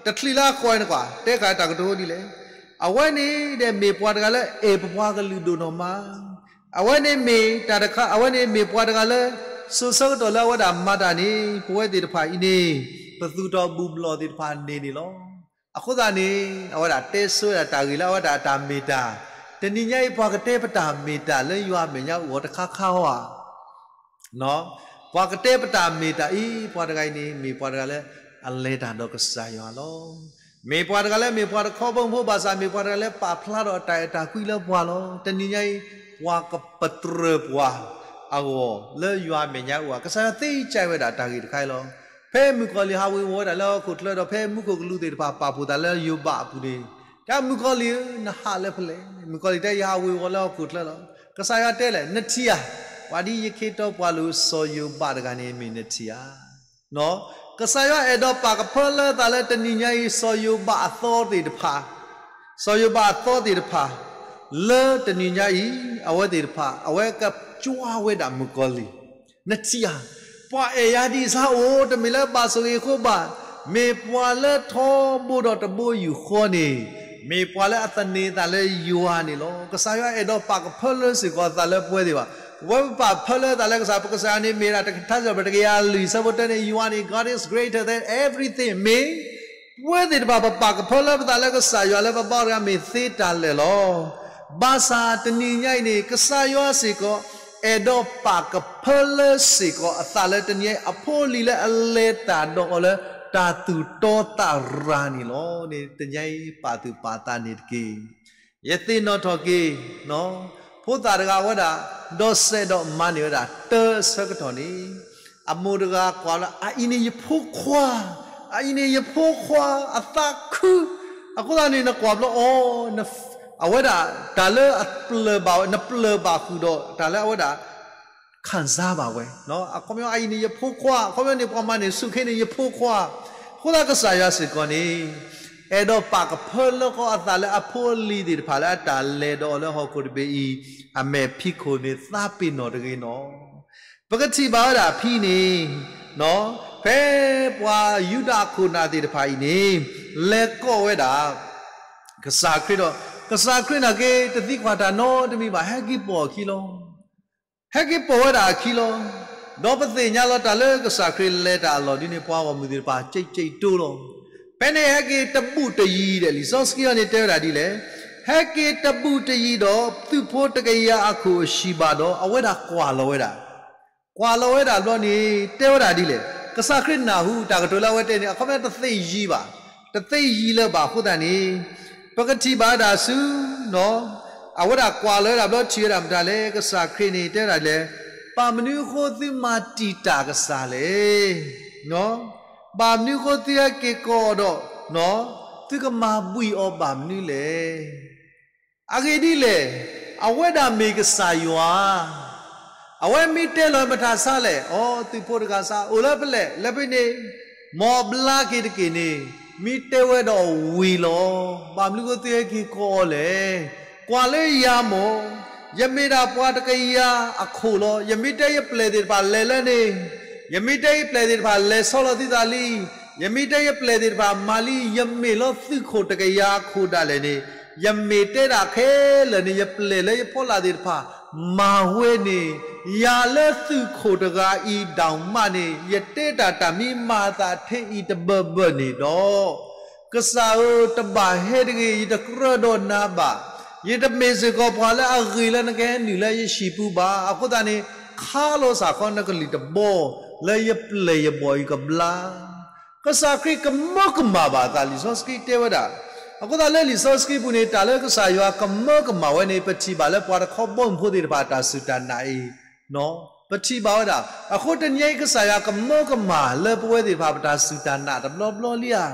တချုးလၢအဃီန့ၣ်ကွၢ်, တဲဃာ်တၢ်ကတိၤဒ်လဲၣ်, အဝဲန့ၣ်ဒီးမ့ၢ်ပှၤတဂၤလၢအဲၣ်ပပှၤကလုာ်ဒိၣ်နီၢ်မး အဝဲန့ၣ်မ့ၢ်တၢ်တခါ, အဝဲန့ၣ်မ့ၢ်ပှၤတဂၤလၢ စိၤဆၢကတီၢ်လၢအဝဲဒၣ်မၤတၢ်န့ၣ် ပဝဲသ့ၣ်တဖၣ်အံၤန့ၣ် ပသူၣ်ထီၣ်ဘူၣ်ဘျီၣ်သ့ၣ်တဖၣ်န့ၣ်န့ၣ်လီၤ. အဃိသတးန့ၣ် အဝဲဒၣ်တဲဆိဝဲဒၣ်တၢ်ဂ့ၢ်လၢအဝဲဒၣ်အတၢ်မ့ၢ်တၢ်, တနံၤညါအံၤ ပှၤကတဲပတၢ်မ့ၢ်တၢ်လၢယွၤမဲာ်ညါအအိၣ်တခါခါဧါ ပှၤကတဲပတၢ်မ့ၢ်တၢ်အံၤ ပှၤတဂၤအံၤန့ၣ် မ့ၢ်ပှၤတဂၤလၢအလဲၤတၢ်ဒီးကစၢ်ယွၤလီၤ. မ့ၢ်ပှၤတဂၤလၢ မ့ၢ်ပှၤတခီဘီမုၢ်ဖိဘၣ်ဆၣ် မ့ၢ်ပှၤတဂၤလၢပာ်ဖျါထီၣ်အတၢ်အဲၣ်တၢ်ကွံလၢပှၤလီၤ. တနံၤညါအံၤ ပှၤကပတြၢၤပှၤအဂီၢ်လၢယွၤမဲာ်ညါအိၣ်ဧါ, ကစၢ်ယွၤသ့စံးဝဲဒၣ်တၢ်ဂ့ၢ်တခါအံၤလီၤ. ဖဲမုၣ်ကီၤလံၢ်ဟးဝ့ၤဝီၤဝဲဒၣ်လၢဟီၣ်ခိၣ်ချၢဒီး ဖဲမူခိၣ်ကလူးသ့ၣ်တဖၣ်ပာ်ဖှိၣ်သးလၢယိၤဘးအပူၤန့ၣ် တၢ်မုၣ်ကီၤလံၢ်ဧၢ, နဟးလၢဖဲလဲၣ်. မုၣ်ကီၤလံၢ်တဲ ယဟးဝ့ၤဝီၤလၢဟီၣ်ခိၣ်ချၢလီၤ. ကစၢ်ယွၤတဲလဲၣ်, နထံၣ်ဧါ, ပှၤဒ်ယခ့တီပှၤလိၤစီၤယိၤဘးတဂၤန့ၣ် မ့ၢ်နထံၣ်ဧါ. ကစၢ်ယွၤအဲၣ်ဒိးပာ်ကဖၢလၢသးလၢတနံၤညါအံၤ စီၤယိၤဘးအသီသ့ၣ်တဖၣ်, စီၤယိၤဘးအသီသ့ၣ်တဖၣ်, လၢတနံၤညါအံၤ အဝဲသ့ၣ်တဖၣ် အဝဲကကွၢ်ဝဲဒၣ်မုၣ်ကီၤလံၢ်, နထံၣ်ဧါ, ပှၤအဲၣ်ယၤဒ်အံၤစ့ၢ်အိၣ်, တမ့ၢ်လၢဘၣ်ဆိၣ်ဂ့ၤအဃိဘၣ်, မ့ၢ်ပှၤလၢထီဘိဒီးတဘိယူၢ်ဃီန့ၣ်, မ့ၢ်ပှၤလၢအသန့ၤအသးလၢယွၤန့ၣ်လီၤ. ကစၢ်ယွၤအဲၣ်ဒိးပာ်ကဖၢလၢစ့ၢ်ကီးအသးလၢပဝဲသ့ၣ်တဖၣ်, ပဝဲပပာ်ဖၢလၢသးလၢကစၢ်, ပကစၢ်ယွၤန့ၣ်မ့ၢ်ဒၣ်တကထါစ့ၢ်ကီး တကယၤလွံၢ်ဆၢဖိတၢန့ၣ် ယွၤန့ၣ် God is greater than everything မ့ၢ် ပဝဲသ့ၣ်တဖၣ် ပပာ်ကဖၢလၢပသးလၢကစၢ်ယွၤလၢပဘါတဂၤမ့ၢ်သ့တၢ်လၢာ်လီၤ. ဘၣ်ဆၣ်တနံၤညါအံၤန့ၣ် ကစၢ်ယွၤစ့ၢ်ကီး အဲၣ်ဒိးပာ်ကဖၢလၢစ့ၢ်ကီးအသးလၢတနံၤညါအံၤ အဖိအလံၤလၢအလဲၤတၢ်ဒီးအီၤလၢတၢ်သူၣ်တီသးရၤန့ၣ်လီၤ. န့ၣ်တနံၤညါအံၤ ပာ်သူၣ်ပာ်သးန့ၣ်တက့ၢ်. ယသ့ၣ်နီၣ်ထီၣ်က့ၤ ဖိသၣ်တဂၤဝဲဒၣ် ဒီးစဲးဒီးမၤန့ၢ်ဝဲဒၣ်တၢအဆၢကတီၢ်န့ၣ်, အမိၢ်တဂၤကွၢ်လၢ အအံၤန့ၣ်ယဖိခွါ, အအံၤန့ၣ်ယဖိခွါ, အသးခု, အဃိသတးန့ၣ် နကွၢ်ဘျီအီၤ, အဝဲဒၣ်တၢ်လၢအပျၢၢ်ဘၣ်ဝဲ, နပျၢၢ်ဘၣ်ဃုာ်ဒီးတၢ်လၢအဝဲဒၣ် ခံစားဘၣ်ဝဲ, အခီပညီ အအံၤန့ၣ်ယဖိခွါ, အခီပညီန့ၣ် ပှၤမၤန့ၢ်ဆူၣ်ခ့န့ၣ် ယဖိခွါ, အဃိသတးကစၢ်ယွၤစ့ၢ်ကီးန့ၣ် အဲၣ်ဒိးပာ်ကဖၢလၢဃီအသးလၢအဖိအလံၤသ့ၣ်တဖၣ်လၢအတၢ်လဲၤဒီးအီၤလၢဟီၣ်ခိၣ်တဘ့ၣ်အံၤ အမဲာ်ဖံးခိၣ်န့ၣ်သးပ့ၤနီၣ်တဂ့ၤနီၣ်. ပကထံၣ်ဘၣ်ဝဲဒၣ်ဖဲန့ၣ်, ဖဲပှၤယူဒၤအခိၣ်နၢ်သ့ၣ်တဖၣ်အံၤန့ၣ် လဲၤကိးဝဲဒၣ် ကစၢ်ခရံာ်ဒီး ကစၢ်ခရံာ်နာ်က့ တသံကွၢ်တၢ်နီတမံၤဘၣ်, ဟဲက့ၤပိာ်အခံလီၤ. ဟဲက့ၤပိာ်ဝဲဒၣ်အခံလီၤ. ဒီးပသ့ၣ်ညါလီၤတၢ်လၢကစၢ်ခရံာ်လဲၤတၢ်အလီၢ်ဒ်န့ၣ် ပှၤဂီၢ်မုၢ်သ့ၣ်တဖၣ် ကၠံးကၠံးတိလီၤ. ဖဲန့ၣ်ဟဲက့ၤတဘူးတယံၤဒဲး လံာ်စီဆှံအံၤန့ၣ်တဲဝဲဒၣ်ဒ်လဲၣ်, ဟဲက့ၤတဘူးတယံၤဒီး သုးဖိတကယၤအခိၣ်အဆံးဘၣ်ဒီး အဝဲဒၣ်ကွၢ်လီၤဝဲဒၣ် ကွၢ်လီၤဝဲဒၣ်ဘျီန့ၣ် တဲဝဲဒၣ်ဒ်လဲၣ်, ကစၢ်ခရံာ်နၢ်ဟူတၢ်ကတိၤလၢအဝဲတဲန့ၣ် အခီပညီတသ့ယံၤဘၣ်, တသ့ယံၤလၢၤဘၣ်အဃိသတးန့ၣ် ပကထံၣ်ဘၣ်ဝဲဒၣ်ဆူ အဝဲဒၣ်ကွၢ်လီၤဝဲဒၣ်ဘျီထံၣ်ဝဲဒၣ်မတၤလဲၣ်, ကစၢ်ခရံာ်န့ၣ်တဲဝဲဒၣ်ဒ်လဲၣ်, ဘၣ်မနုၤအဃိသုမၤတံာ်တာ်ကစၢ်လဲၣ်. ဘၣ်မနုၤအဃိသုဟဲက့ၤကိးဒီး သုကမၤဘှံးအီၤဘၣ်မနုၤလဲၣ်. အဂ့ၢ်ဒ်လဲၣ်, အဝဲဒၣ်မ့ၢ်ကစၢ်ယွၤ, အဝဲမ့ၢ်တဲလီၤမတၤဆါလဲၣ်, အိ သုးဖိတဂၤစ့ၢ် အိၣ်လၢဖဲလဲၣ်, လၢဖဲန့ၣ်, မ်အဘျါက့ၤတက့ၢ်န့ၣ်, မ့ၢ်တဲဝဲဒီးဝံၤလီၤ. ဘၣ်မနုၤအဃိသုဟဲက့ၤကိးအီၤလဲၣ်. ကွၢ်လၢယၤမ့ၢ်, ယမ့ၢ်ဒၣ်ပှၤတကယၤအခိၣ်လီၤ. ယမ့ၢ်တဲယပျဲၢ်သ့ၣ်တဖၣ်လဲၤလၢန့ၣ်, ယမ့ၢ်တဲယပျဲၢ်သ့ၣ်တဖၣ်လဲၤဆီလီၤသုသးလံ, ယမ့ၢ်တဲယပျဲၢ်သ့ၣ်တဖၣ်မၤလံ, ယမ့ၢ်လီၤသုးခိၣ်တကယၤအခိၣ်ဒၣ်လဲာ်န့ၣ်, ယမ့ၢ်တဲဒၣ်ခဲလၢာ်န့ၣ် ယပျဲၢ်လၢယဖီလာ်သ့ၣ်တဖၣ် မၤဝဲန့ၣ်, ယၤလၢသုးခိၣ်တဂၤအံၤဒၣ်မးန့ၣ် ယတဲတၢ်တၢ်မံမၤသးထဲအံၤတဘၢၣ်ဘၢၣ်န့ၣ်ဒီး, ကစၢ်ဧၢ, တဘၣ်ဟဲတဂ့ၤ, ယတကြၢးဒီးနၤဘၣ်. ယတမ့ၢ်စ့ၢ်ကီးပှၤလၢအဂ့ၤလၢနကဟဲနုာ်လၢယဟံၣ်ပူၤဘၣ်. အဃိသတးန့ၣ်, ခါလိာ်သးခီနကလုၢ်တဘီ လၢယပျဲၢ်ယဘီၣ်အံၤကဘျါ ကစၢ်ခရံာ်ကမၢကမၣ်ဘၣ်အသး လံာ်စီဆှံတဲဝဲဒၣ်. အဃိသတးလၢလံာ်စီဆှံပူၤန့ၣ် တၢ်လၢကစၢ်ယွၤကမၢကမၣ်ဝဲန့ၣ် ပထံၣ်ဘၣ်လၢပှၤတခီဘီမုၢ်ဖိသ့ၣ်တဖၣ်အတၢ်စူၢ်တၢ်နာ်အံၤ, ပထံၣ်ဘၣ်ဝဲဒၣ်. အဃိတနံၤအံၤကစၢ်ယွၤကမၢကမၣ်လၢပဝဲသ့ၣ်တဖၣ်ပတၢ်စူၢ်တၢ်နာ်တဘျီဘျီလံဧါ.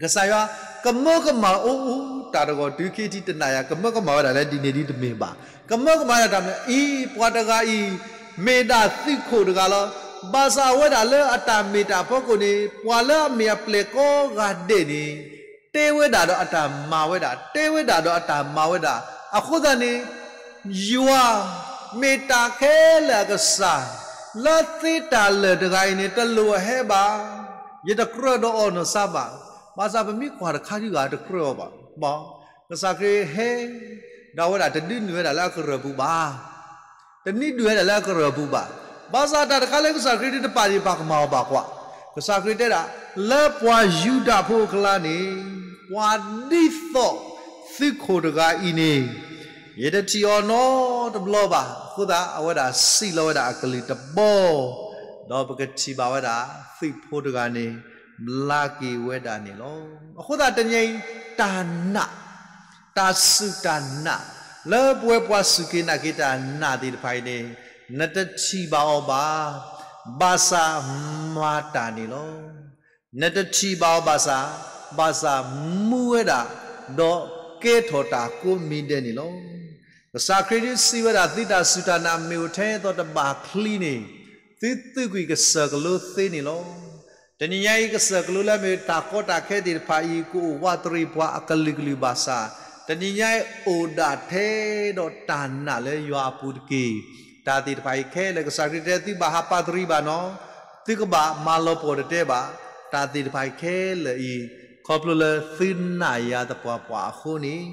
ကစၢ်ယွၤကမၢကမၣ်အိၣ်အိၣ်တၢ်တဂီၢ်တုၤခံထံၣ်တနၤယၤ ကမၢကမၣ်ဝဲဒၣ်လၢဒ်န့ၣ်ဒ်တမ့ၢ်ဘၣ်. ကမၢကမၣ်ဒၣ်တၢ်မနုၤအံၤ ပှၤတဂၤအံၤ မ့ၢ်ဒၣ်သုးခိၣ်တဂၤလီၤ. ဘၣ်ဆၣ်အဝဲဒၣ်လၢအတၢ်မ့ၢ်တၢ်ဖီခိၣ်န့ၣ် ပှၤလၢအမ့ၢ်အပျဲၢ်ကိးဂၤဒဲးန့ၣ် တဲဝဲဒၣ်ဒီးအတၢ်မၤဝဲဒၣ်, တဲဝဲဒၣ်ဒီးအတၢ်မၤဝဲဒၣ်. အဃိသတးန့ၣ် ယွၤမ့ၢ်တၢ်ခဲလၢာ်အကစၢ်, လၢသ့တၢ်လၢာ်တဂၤအံၤန့ၣ် တလိၣ်အဟဲဘၣ်. ယတကြၢးဒီးအီၤနီၢ်စါဘၣ်. ဘၣ်ဆၣ်ပမ့ၢ်ကွၢ်တခါဒုဂၤတကြၢးအီၤဘၣ်. ကစၢ်ခရံာ်ဟဲ ဒီးဝဲဒၣ်တဒုးနုာ်ဝဲဒၣ်လၢအကရၢၢ်ပူၤဘၣ်. တနံၤဒုးဝဲဒၣ်လၢအကရၢၢ်ပူၤဘၣ်. ဘၣ်ဆၣ်တၢ်တခါလၢကစၢ်ခရံာ်ဒုးတပာ်ဒံးပာ်ကမၣ်အီၤဘၣ်ကွၢ်. ကစၢ်ခရံာ်တဲဒၣ် လၢပှၤယူဒၤဖိအကျါန့ၣ် ပှၤဒ်သိးသုးခိၣ်တဂၤအံၤန့ၣ် ယတထံၣ်အီၤနီတဘျီဘၣ်. အဃိသတးအဝဲဒၣ်စံးလီၤဝဲဒၣ်အကလုၢ်တဘီ ဒီးပကထံၣ်ဘၣ်ဝဲဒၣ် သုးဖိတဂၤန့ၣ် ဘျါက့ၤဝဲဒၣ်န့ၣ်လီၤ. အဃိသတးတနံၤအံၤ တၢ်နာ် တၢ်စူၢ်တၢ်နာ် လၢပဝဲပှၤစူၢ်က့ၤနာ်က့ၤတၢ်နာ်သ့ၣ်တဖၣ်အံၤန့ၣ် နတထံၣ်ဘၣ်အီၤဘၣ်. ဘၣ်ဆၣ်မၤတၢ်န့ၣ်လီၤ. နတထံၣ်ဘၣ်အီၤဘၣ်ဆၣ်, ဘၣ်ဆၣ်မူဝဲဒၣ် ဒီးကဲထီၣ်တၢ်ကိးမံၤဒဲးန့ၣ်လီၤ. ကစၢ်ခရံာ်ဒုးစံးဝဲဒၣ် သုတၢ်စူၢ်တၢ်နာ်မ့ၢ်အိၣ်ထဲသိးတဘၣ်ချံန့ၣ် သုသုးကွံာ်ကစၢၢ်ကလိသ့န့ၣ်လီၤ. တနံၤညါအံၤ ကစၢၢ်ကလိလၢမ့ၢ်တၢ်ကီတၢ်ခဲသ့ၣ်တဖၣ်အံၤ ကအိၣ်ဝးတရံးပှၤအကလုာ်ကလုာ်ဘၣ်ဆၣ်, တနံၤညါအံၤ အိၣ်ဒၣ်ထဲဒီးတၢ်နာ်လၢယွၤအပူၤတက့ၢ်. တၢ်သ့ၣ်တဖၣ်အံၤခဲလၢာ် ကစၢ်ခရံာ်တဲသုဘၣ်ဟးပာ်တရံးဘၣ်နီၤ, သုကဘၣ်မၤလီၤပှီၢ်တတဲဘၣ်. တၢ်သ့ၣ်တဖၣ်အံၤခဲလၢာ်အံၤ ခီဖျိလၢသုနာ်ယၤသပှၢ်ပှၢ်အဃိန့ၣ်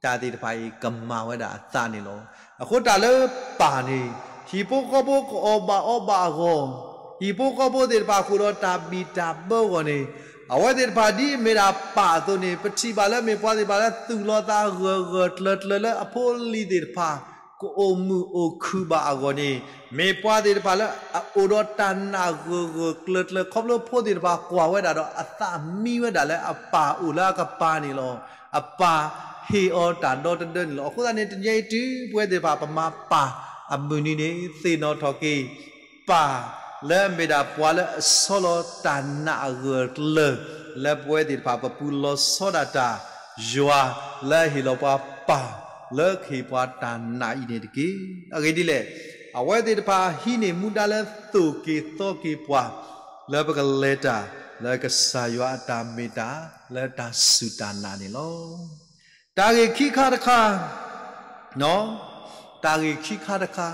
တၢ်သ့ၣ်တဖၣ်အံၤကမၤဝဲဒၣ်အသးန့ၣ်လီၤ. အဃိတၢ်လၢပၢ်န့ၣ် ဟံၣ်ဖိဃီဖိကအီၣ်ဘၣ်အီဘၣ်အဂီၢ်, ဟံၣ်ဖိဃီဖိသ့ၣ်တဖၣ်ဃုာ်ဒီးတၢ်ဘံၣ်တၢ်ဘၢအဂီၢ်န့ၣ်, အဝဲသ့ၣ်တဖၣ်ဒ်အမ့ၢ်ဒၣ်ပၢ်အသိးန့ၣ် ပထံၣ်ဘၣ်လၢမ့ၢ်ပှၤသ့ၣ်တဖၣ်လၢသူၣ်လီၤသးဂၢၢ်ဂၢၢ်ကျၢၤကျၢၤလၢအဖိအလံၤသ့ၣ်တဖၣ် ကအိၣ်မုာ်အိၣ်ခုၣ်ဘၣ်အဂီၢ်န့ၣ်, မ့ၢ်ပှၤသ့ၣ်တဖၣ်လၢအအိၣ်ဒီးတၢ်နာ်ဂၢၢ်ဂၢၢ်ကျၢၤကျၢၤ ခီဖျိဖိသ့ၣ်တဖၣ်ကွၢ်ဝဲဒၣ်ဒီးအသးမံဝဲဒၣ်လၢအပၢ်အိၣ်လၢအကပၤန့ၣ်လီၤ. အပၢ်ဟ့ၣ်အီၤတၢ်ဒီတဒၢန့ၣ်လီၤ. အဃိသတးန့ၣ် တနံၤအံၤတုၤပဝဲသ့ၣ်တဖၣ်ပမၤပၢ်အမုၢ်နံၤန့ၣ် သ့ၣ်နီၣ်ထီၣ်က့ၤ ပၢ်လၢအမ့ၢ်ဒၣ်ပှၤလၢအဆီလီၤတၢ်နာ်အဂၢၢ်အကျၢၤ လၢပဝဲသ့ၣ်တဖၣ်ပပူၤလီၤဆီဒၣ်တၢ် ယွၤလၢအဟ့ၣ်လီၤပှၤပၢ်လၢကဟ့ၣ်ပှၤတၢ်နာ်အံၤန့ၣ်တက့ၢ်. အဂ့ၢ်ဒ်လဲၣ်, အဝဲသ့ၣ်တဖၣ်ဟံးန့ၢ်မူဒါလၢသိၣ်က့ၤသီက့ၤပှၤ လၢပကလဲၤတၢ် လၢကစၢ်ယွၤအတၢ်မ့ၢ်တၢ်လၢတၢ်စူၢ်တၢ်နာ်န့ၣ်လီၤ. တၢ်ဂ့ၢ်ခံခါတခါ, တၢ်ဂ့ၢ်ခံခါတခါ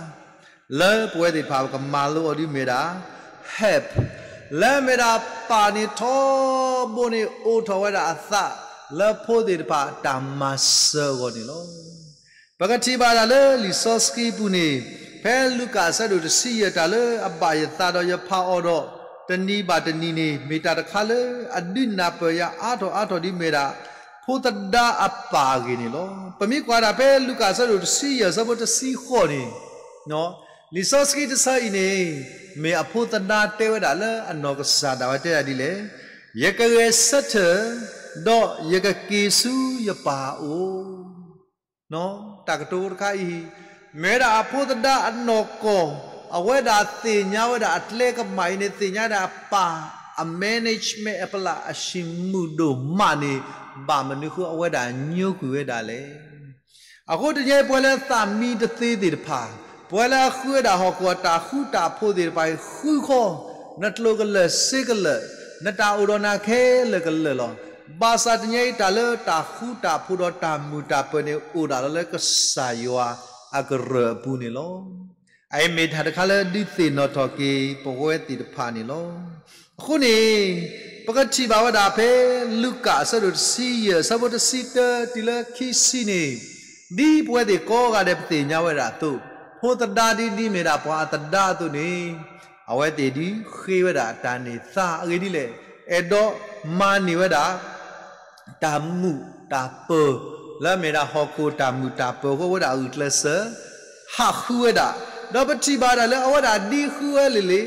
လၢပဝဲသ့ၣ်တဖၣ်ပကမၤလိအီၤဒ်မ့ၢ်ဒၣ် help လၢမ့ၢ်ဒၣ်ပၢ်န့ၣ်ထီဘိန့ၣ် အိးထီၣ်ဝဲဒၣ်အသး လၢဖိသ့ၣ်တဖၣ်တၢ်မၤစၢၤအဂီၢ်န့ၣ်လီၤ. ပကထံၣ်ဘၣ်ဒၣ်လၢလံာ်စီဆှံပူၤန့ၣ် ဖဲလူၤကၣ်အဆၢဒိၣ်တဆံယဲၢ် တၢ်လၢအဘၣ်ယသးဒီးယဖးအီၤဒီး တနံၤဘၣ်တနံၤန့ၣ် မ့ၢ်တၢ်တခါလၢအဒုးနၢ်ပၢၢ်ယၤအါထီၣ်အါထီၣ်ဒ်မ့ၢ်ဒၣ် ဖိသဒါအပၢ်အဂ့ၢ်န့ၣ်လီၤ. ပမ့ၢ်ကွၢ်ဒၣ်ဖဲလူၤကၣ်အဆၢဒိၣ်တဆံယဲၢ် အဆၢဖိတဆံဃိးန့ၣ်, လံာ်စီဆှံတဆၢအံၤန့ၣ် မ့ၢ်အဖိသဒါတဲဝဲဒၣ်လၢအနီၢ်ကစၢ်ဒၣ်ဝဲတဲဒၣ်ဒ်လဲၣ်, ယကဂဲၤဆၢထၢၣ် ဒီးယကက့ၤဆူယပၢ်အအိၣ် တၢ်ကတိၤတခါအံၤ မ့ၢ်ဝဲဒၣ်အဖိသဒါအနီၢ်ကီၢ် အဝဲဒၣ်သ့ၣ်ညါဝဲဒၣ်အကျဲကမၣ်အံၤန့ၣ် သ့ၣ်ညါဝဲဒၣ်အပၢ် အ management အပလၢ်အဆံးမုၢ်ဒိၣ်မးန့ၣ် ဘၣ်မနုၤဃိအဝဲဒၣ်ညိကွံာ်ဝဲဒၣ်လဲၣ်. အဃိတနံၤအံၤ ပဝဲလၢသးမံတသ့သ့ၣ်တဖၣ်, ပဝဲလၢအဃုဝဲဒၣ်ဟီၣ်ခိၣ်အတၢ်ဃူတၢ်ဖိးသ့ၣ်တဖၣ်အံၤ ဃုဃီ, နကျိၤကလၢာ်စ့ကလၢာ်, နတၢ်အိၣ်ဒီးနၤခဲလၢာ်ကလၢာ်လီၤ. ဘၣ်ဆၣ်တနံၤအံၤ တၢ်လၢတၢ်ဃူတၢ်ဖိးဒီးတၢ်မုာ်တၢ်ပၢၤန့ၣ် အိၣ်ဒၣ်လီၤလၢကစၢ်ယွၤအကရၢၢ်အပူၤန့ၣ်လီၤ. အအံၤမ့ၢ်တၢ်တခါလၢဒုးသ့ၣ်နီၣ်ထီၣ်က့ၤပဝဲသ့ၣ်တဖၣ်န့ၣ်လီၤ. အဃိန့ၣ် ပကထံၣ်ဘၣ်ဝဲဒၣ်ဖဲလူၤကၣ်အဆၢဒိၣ်တဆံယဲၢ် အဆၢဖိတဆံတၢတုၤလၢခံဆံန့ၣ်, ဒ်ပဝဲသ့ၣ်ကိးဂၤဒဲးပသ့ၣ်ညါဝဲဒၣ်အသိး, ဖိသဒါဒ်ဒ်မ့ၢ်ဒၣ်ပှၤအသဒါအသိးန့ၣ်, အဝဲသ့ၣ်ဒုးဃ့ဝဲဒၣ်တၢ်န့ၢ်သါအဂ့ၢ်ဒ်လဲၣ်, အဲၣ်ဒိးမၤန့ၢ်ဝဲဒၣ် တၢ်မုာ်တၢ်ပၢၤ, လၢအမ့ၢ်ဒၣ်ဟီၣ်ခိၣ်တၢ်မုာ်တၢ်ပၢၤအဃိ အဝဲဒၣ်အဂုာ်ကျဲးစၢး ဟးဃုဝဲဒၣ်, ဒီးပထံၣ်ဘၣ်ဒၣ်လၢအဝဲဒၣ်ဒ်ဃုဝဲလံၤလံၤ,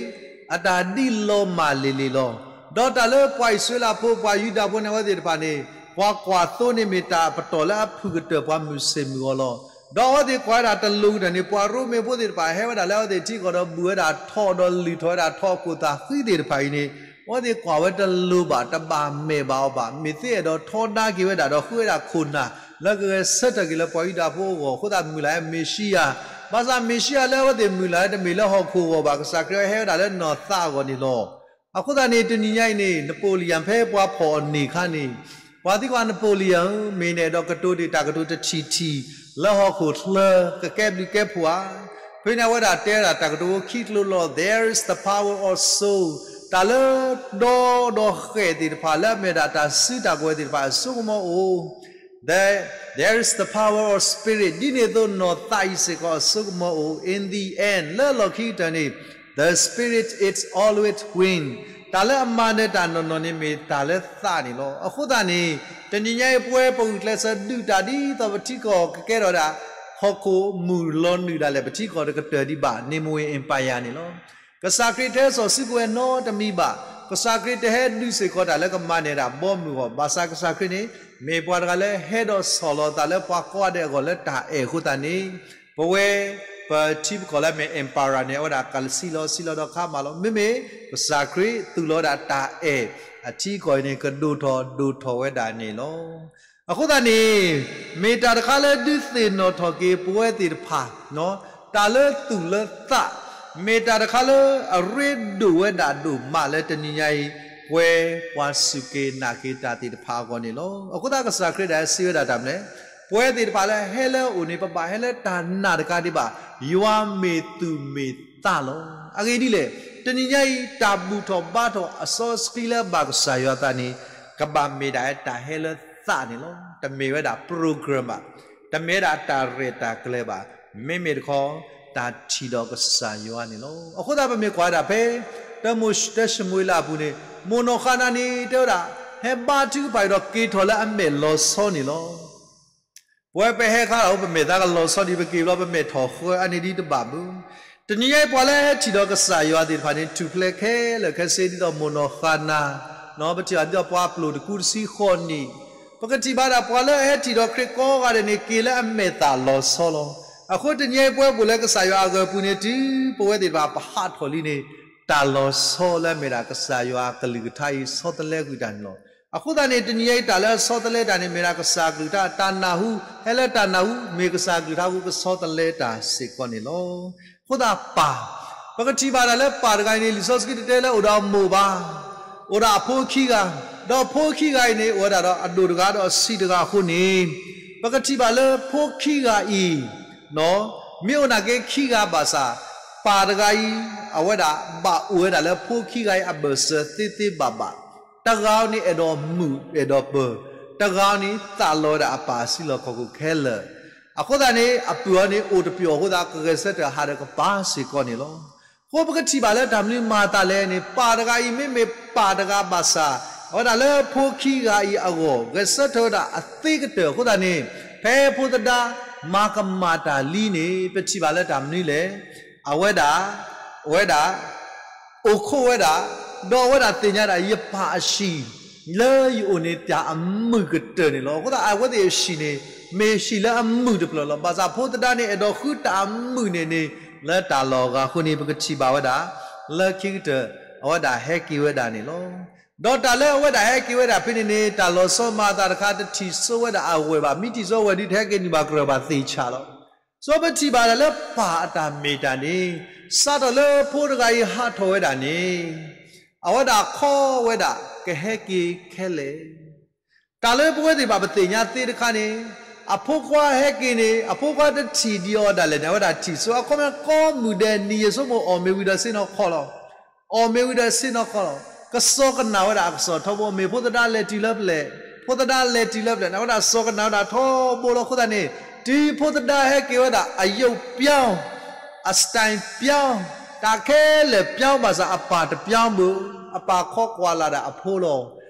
အတၢ်ဒ်လီၤမၢ်လံၤလံၤလီၤ. ဒီးတၢ်လၢပှၤအံၣ်စရ့လးဖိ ပှၤယူဒၤဖိန့ၣ် အဝဲသ့ၣ်တဖၣ်န့ၣ် ပှၤကွၢ်သိန့ၣ်မ့ၢ်တၢ်ပတီၢ်လၢအဖုၣ်ကတၢၢ်ပှၤမုၢ်ဆ့ၣ်မုၢ်ဂီၤလီၤ. ဒီးအဝဲသ့ၣ်ကွၢ်ဝဲဒၣ်တလိၤကတၢၢ်န့ၣ် ပှၤရိမ့ၤဖိသ့ၣ်တဖၣ်ဟဲဝဲဒၣ်လၢအဝဲသ့ၣ်ထံကီၢ်ဒီးဘုၣ်ဝဲဒၣ်ထိးဒီးလုၢ်ထီၣ်ဝဲဒၣ် ထိးအခိၣ်သးဃံသ့ၣ်တဖၣ်အံၤန့ၣ် အဝဲသ့ၣ်ကွၢ်ဝဲတလိၤဘၣ် တဘၣ်မဲာ်ဘၣ်အီၤဘၣ်. မ့ၢ်သ့အဲၣ်ဒိးထီဒါက့ၤဝဲဒၣ်ဒီးဃုဝဲဒၣ်ခိၣ်နၢ် လၢကဂဲၤဆၢထၢၣ်က့ၤလၢပှၤယူဒၤဖိအဂီၢ် အဃိသတးမုၢ်လၢ်ဝဲမ့ၤၡံယၤ, ဘၣ်ဆၣ်မ့ၤၡံယၤလၢအဝဲသ့ၣ်မုၢ်လၢ်ဝဲတမ့ၢ်လၢဟီၣ်ခိၣ်အဂီၢ်ဘၣ်, ကစၢ်ခရံာ်ဟဲဝဲဒၣ်လၢနီၢ်သးအဂီၢ်န့ၣ်လီၤ. အဃိသတးန့ၣ် တနံၤညါအံၤန့ၣ် Napoleon ဖဲပှၤဖီၣ်အီၤန့ၣ်အခါန့ၣ်, ပှၤသံကွၢ် Napoleon ဧၢ, မ့ၢ်နအဲၣ်ဒိးကတိၤတ့ၢ်တၢ်ကတိၤတထံၣ်ထံၣ် လၢဟီၣ်ခိၣ်ချၢ ကကဲဘျုးကဲဖှိၣ်ဧါ. ဖဲန့ၣ်အဝဲဒၣ်တဲဝဲဒၣ်တၢ်ကတိၤခံကျိၤလီၤ. There is the power of soul, တၢ်လၢဒီဒီဃဲၣ်သ့ၣ်တဖၣ် လၢအမ့ၢ်ဒၣ်တၢ်စုတၢ်ကဝဲၤသ့ၣ်တဖၣ်အစိကမီၤအိၣ် There, there is the power of spirit, ဒ်န့ၣ်အသိးနီၢ်သးအံၤစ့ၢ်ကီး အစိကမီၤအိၣ်, in the end, လၢလီၢ်ခံကတၢၢ်န့ၣ် the spirit is always win, တၢ်လၢအမၤနၢၤတၢ်နီၢ်နီၢ်န့ၣ် မ့ၢ်တၢ်လၢသးန့ၣ်လီၤ. အဃိသတးန့ၣ် တနံၤညါအံၤ ပဝဲပဂုာ်ကျဲးစၢးဒုးတၢ်ဒ်သိးပထံကီၢ်ကကဲထီၣ်ဒၣ် ဟီၣ်ခိၣ်မုၢ်လီၤနုာ်ဒၣ်လဲာ် ပထံကီၢ်တကတၢၢ်ဒံးဘၣ် Nimwe Empire န့ၣ်လီၤ. ကစၢ်ခရံာ်တဟဲစီၣ်စုကဝဲၤနီတမံၤဘၣ်. ကစၢ်ခရံာ်တဟဲဒုးစ့ၢ်ကီးတၢ်လၢကမၤန့ၢ်ဒၣ်ဘီမုၢ်အဂီၢ်, ဘၣ်ဆၣ်ကစၢ်ခရံာ်န့ၣ် မ့ၢ်ပှၤတဂၤလၢဟဲဒီးဆီၣ်လီၤအသးလၢပှၤကိးဂၤဒဲးအဂီၢ်လၢတၢ်အဲၣ်အဃိသတးန့ၣ်, ပဝဲ ပထံပကီၢ်လၢအမ့ၢ် Emperor န့ၣ် အဝဲဒၣ်ကလဲၤဆံးလီၤဆံးလီၤဒီးခါမးလီၤ. မ့မ့ၢ်ကစၢ်ခရံာ်သူၣ်လီၤဝဲဒၣ်တၢ်အဲၣ်အထံအကီၢ်အံၤန့ၣ် ကဒိၣ်ထီၣ်ဒိၣ်ထီၣ်ဝဲဒၣ်န့ၣ်လီၤ. အဃိသတးန့ၣ် မ့ၢ်တၢ်တခါလၢဒုးသ့ၣ်နီၣ်ထီၣ်က့ၤပဝဲသ့ၣ်တဖၣ်, တၢ်လၢသူၣ်လၢသး, မ့ၢ်တၢ်တခါလၢအရ့ဒိၣ်ဝဲဒၣ်ဒိၣ်မးလၢတနံၤညါအံၤ ပဝဲပှၤစူၢ်က့ၤနာ်က့ၤတၢ်သ့ၣ်တဖၣ်အဂီၢ်န့ၣ်လီၤ. အဃိသတးကစၢ်ခရံာ်ဒၣ်စံးဝဲဒၣ်တၢ်မနုၤလဲၣ်, ပဝဲသ့ၣ်တဖၣ်လၢဟဲလၢအအိၣ်န့ၣ် ပဘၣ်ဟဲလၢတၢ်နာ်တခါဒံးဘၣ်, ယွၤမ့ၢ်သူၣ်မ့ၢ်သးလီၤ. အဂ့ၢ်ဒ်လဲၣ်, တနံၤညါအံၤ တၢ်ဘူၣ်ထီၣ်ဘါထီၣ်အစီဆှံလၢဘၣ်ကစၢ်ယွၤအသးန့ၣ် ကဘၣ်မ့ၢ်ဒၣ်တၢ်ဟဲလၢသးန့ၣ်လီၤ. တမ့ၢ်ဝဲဒၣ် program ဘၣ်, တမ့ၢ်ဝဲဒၣ်တၢ်ရဲၣ်တၢ်ကျဲၤဘၣ်, မ့မ့ၢ်တခီ တၢ်ထံၣ်ဒီးကစၢ်ယွၤန့ၣ်လီၤ. အဃိသတးပမ့ၢ်ကွၢ်ဝဲဒၣ်ဖဲ တၢမိၤၡ့ တၢၡမူၤအ့လးအပူၤန့ၣ် မိၢ်နီၢ်ဃၤနၤန့ၣ် တဲဝဲဒၣ် ဟဲဘါထုကဖၣ်အံၤဒီးက့ၤထီၣ်လၢအမဲာ်လီၤဆီန့ၣ်လီၤ. ပဝဲပဟဲခါဒီး ပမဲာ်သးကလီၤဆီဒံး ပက့ၤဘျီ ပမဲာ်ထီၣ်ဃၢအါန့ၢ်ဒံးတဘၣ်ဘၣ်. တနံၤညါအံၤပှၤလၢဟဲထံၣ်ဒီးကစၢ်ယွၤသ့ၣ်တဖၣ်န့ၣ် ထူၣ်ဖျဲးခဲလၢာ်ခဲဆ့ဒ်သိးမိၢ်နီၢ်ဃၤနၤ, ပထံၣ်ဘၣ်ဒ်သိးပှၤပျိာ်တကူတဆံဃိးနံၣ်, ပကထံၣ်ဘၣ်ဒၣ်ပှၤလၢအဟဲထံၣ်ဒီးခရံာ်ကိးဂၤဒဲးန့ၣ် က့ၤလၢအမဲာ်သးလီၤဆီလီၤ. အဃိတနံၤညါအံၤပဝဲအိၣ်လၢကစၢ်ယွၤအဂီၤအပူၤန့ၣ် တုၤပဝဲသ့ၣ်တဖၣ်ပဟးထီၣ်လံန့ၣ် တၢ်လီၤဆီလၢအမ့ၢ်ဒၣ်ကစၢ်ယွၤအကလုၢ်ကထါအံၤ ဆီတလဲကွံာ်တၢ်န့ၣ်လီၤ. အဃိသတးန့ၣ် တနံၤညါအံၤတၢ်လၢအဆီတလဲတၢ်န့ၣ် မ့ၢ်ဒၣ်ကစၢ်ကလုၢ်ကထါ တၢ်နၢ်ဟူ, ဟဲလၢတၢ်နၢ်ဟူ မ့ၢ်ကစၢ်ကလုၢ်ကထါအဃိကဆီတလဲတၢ်စ့ၢ်ကီးန့ၣ်လီၤ. အဃိသတးပၢ်, ပကထံၣ်ဘၣ်ဒၣ်လၢပၢ်တဂၤအံၤန့ၣ် လံာ်စီဆှံတတဲလၢအိၣ်ဒီးအမိၢ်ဘၣ်, အိၣ်ဒီးအဖိခံဂၤ, ဒီးအဖိခံဂၤအံၤန့ၣ် အိၣ်ဝဲဒၣ်ဒီးအဒိၣ်တဂၤဒီးအဆံးတဂၤအဃိန့ၣ်, ပကထံၣ်ဘၣ်လၢဖိခံဂၤအံၤ မ့ၢ်အိၣ်နာ်က့ခံဂၤဘၣ်ဆၣ်, ပၢ်တဂၤအံၤ အဝဲဒၣ်ဘၣ်အိၣ်ဝဲဒၣ်လၢဖိခံဂၤအံၤအဘၢၣ်စၢၤသ့သ့ဘၣ်ဘၣ်, တဂၤအံၤန့ၣ်အဲၣ်ဒိးမုာ်အဲၣ်ဒိးပၢၤ, တဂၤအံၤန့ၣ်သးလီဝဲဒၣ်အပၢ်အစုလီၢ်ခီၣ်ခိၣ်ခဲလၢာ်, အဃိသတးန့ၣ် အပုၢ်အဝဲၢ်န့ၣ်အိၣ်တပျီၤအဃိသတး ကဂဲၤဆၢထၢၣ်ဟးဒီးကပၢ်စ့ၢ်ကီးန့ၣ်လီၤ. အဃိပကထံၣ်ဘၣ်လၢတၢ်မနုၤမၤအသးလဲၣ်န့ၣ် ပၢ်တဂၤအံၤမ့မ့ၢ်ပၢ်တဂၤဘၣ်ဆၣ်, အဝဲဒၣ်လၢဖိခံဂၤအံၤအဂီၢ် ဂဲၤဆၢထၢၣ်ဝဲဒၣ်အသ့ကတၢၢ်အဃိသတးန့ၣ်, ဖဲဖိသဒါမၤကမၣ်တၢ်လံန့ၣ် ပထံၣ်ဘၣ်လၢတၢ်မနုၤလဲၣ်, အဝဲဒၣ်, အဝဲဒၣ် အိၣ်ခိးဝဲဒၣ်, ဒီးအဝဲဒၣ်သ့ၣ်ညါဒၣ် ယပၢ်အဟံၣ်လၢယအိၣ်န့ၣ် တၢ်အမုာ်ကတၢၢ်န့ၣ်လီၤ. အဃိသတးအဝဲသ့ၣ်အဟံၣ်န့ၣ် မ့ၢ်ဟံၣ်လၢအမုာ်တဖျၢၣ်လီၤ. ဘၣ်ဆၣ်ဖိသဒါန့ၣ် အဲၣ်ဒိးဃုတၢ်အမုာ်န့ၣ်န့ၣ် လၢတၢ်လီၢ်အဂၤအဃိန့ၣ် ပကထံၣ်ဘၣ်ဝဲဒၣ် လၢခံကတၢၢ် အဝဲဒၣ်ဟဲက့ၤဝဲဒၣ်န့ၣ်လီၤ. ဒီးတၢ်လၢအဝဲဒၣ်ဟဲက့ၤဝဲဒၣ်ဖဲန့ၣ်န့ၣ် တၢ်လီၤဆီမၤအသးတခါ တထံၣ်စိဝဲဒၣ်အဝဲၢ်ဘၣ်, မ့ၢ်ထံၣ်စိဝဲဒၣ်ဒီး တဟဲက့ၤန့ၢ်ဘၣ်ကရၢၢ်ဘၣ်သ့ၣ်ဆၣ်လီၤ. စီၤပထံၣ်ဘၣ်ဒၣ်လၢပၢ်အတၢ်မ့ၢ်တၢ်န့ၣ်, စးထီၣ်လၢဖိတဂၤအံၤဟးထီၣ်ဝဲဒၣ်န့ၣ်, အဝဲဒၣ်ခီဝဲဒၣ်ကဟဲက့ၤခဲလၢာ်. တၢ်လၢပဝဲသ့ၣ်တဖၣ်ပသ့ၣ်ညါသ့တခါန့ၣ်, အဖိခွါဟဲက့ၤန့ၣ် အဖိခွါတထံၣ်ဒံးအီၤဒၣ်လဲာ်န့ၣ် အဝဲဒၣ်ထံၣ်စိ အခီပညီကိးမုၢ်ဒဲး နံၣ်ယံာ်ဆိကမိၣ်အီၣ်မ့ၤဝံၤဒီးဆ့ၣ်နီၤခီၣ်လီၤ. အီၣ်မ့ၤဝံၤဒီးဆ့ၣ်နီၤခီၣ်လီၤ. ကစီၣ်ကနၣ်ဝဲဒၣ်အကစီၣ်ထီဘိ မ့ၢ်ဖိသဒါလဲၤတုၤလၢပျဲၢ်, ဖိသဒါလဲၤတုၤလၢပျဲၢ်န့ၣ် အဝဲဒၣ်စီၣ်ကနၣ်ဝဲဒၣ်ထီဘိလီၤ. အဃိသတးန့ၣ် တုၤဖိသဒါဟဲက့ၤဝဲဒၣ် အယုပ်ၢ်ပျီ, အစတၢၣ်ပျီ, တၢ်ခဲလၢာ်ပျီဘၣ်ဆၣ် အပၢ်တပျီဘၣ်, အပၢ်ခီကွၢ်လၢ်ဒၣ်အဖိလီၤ.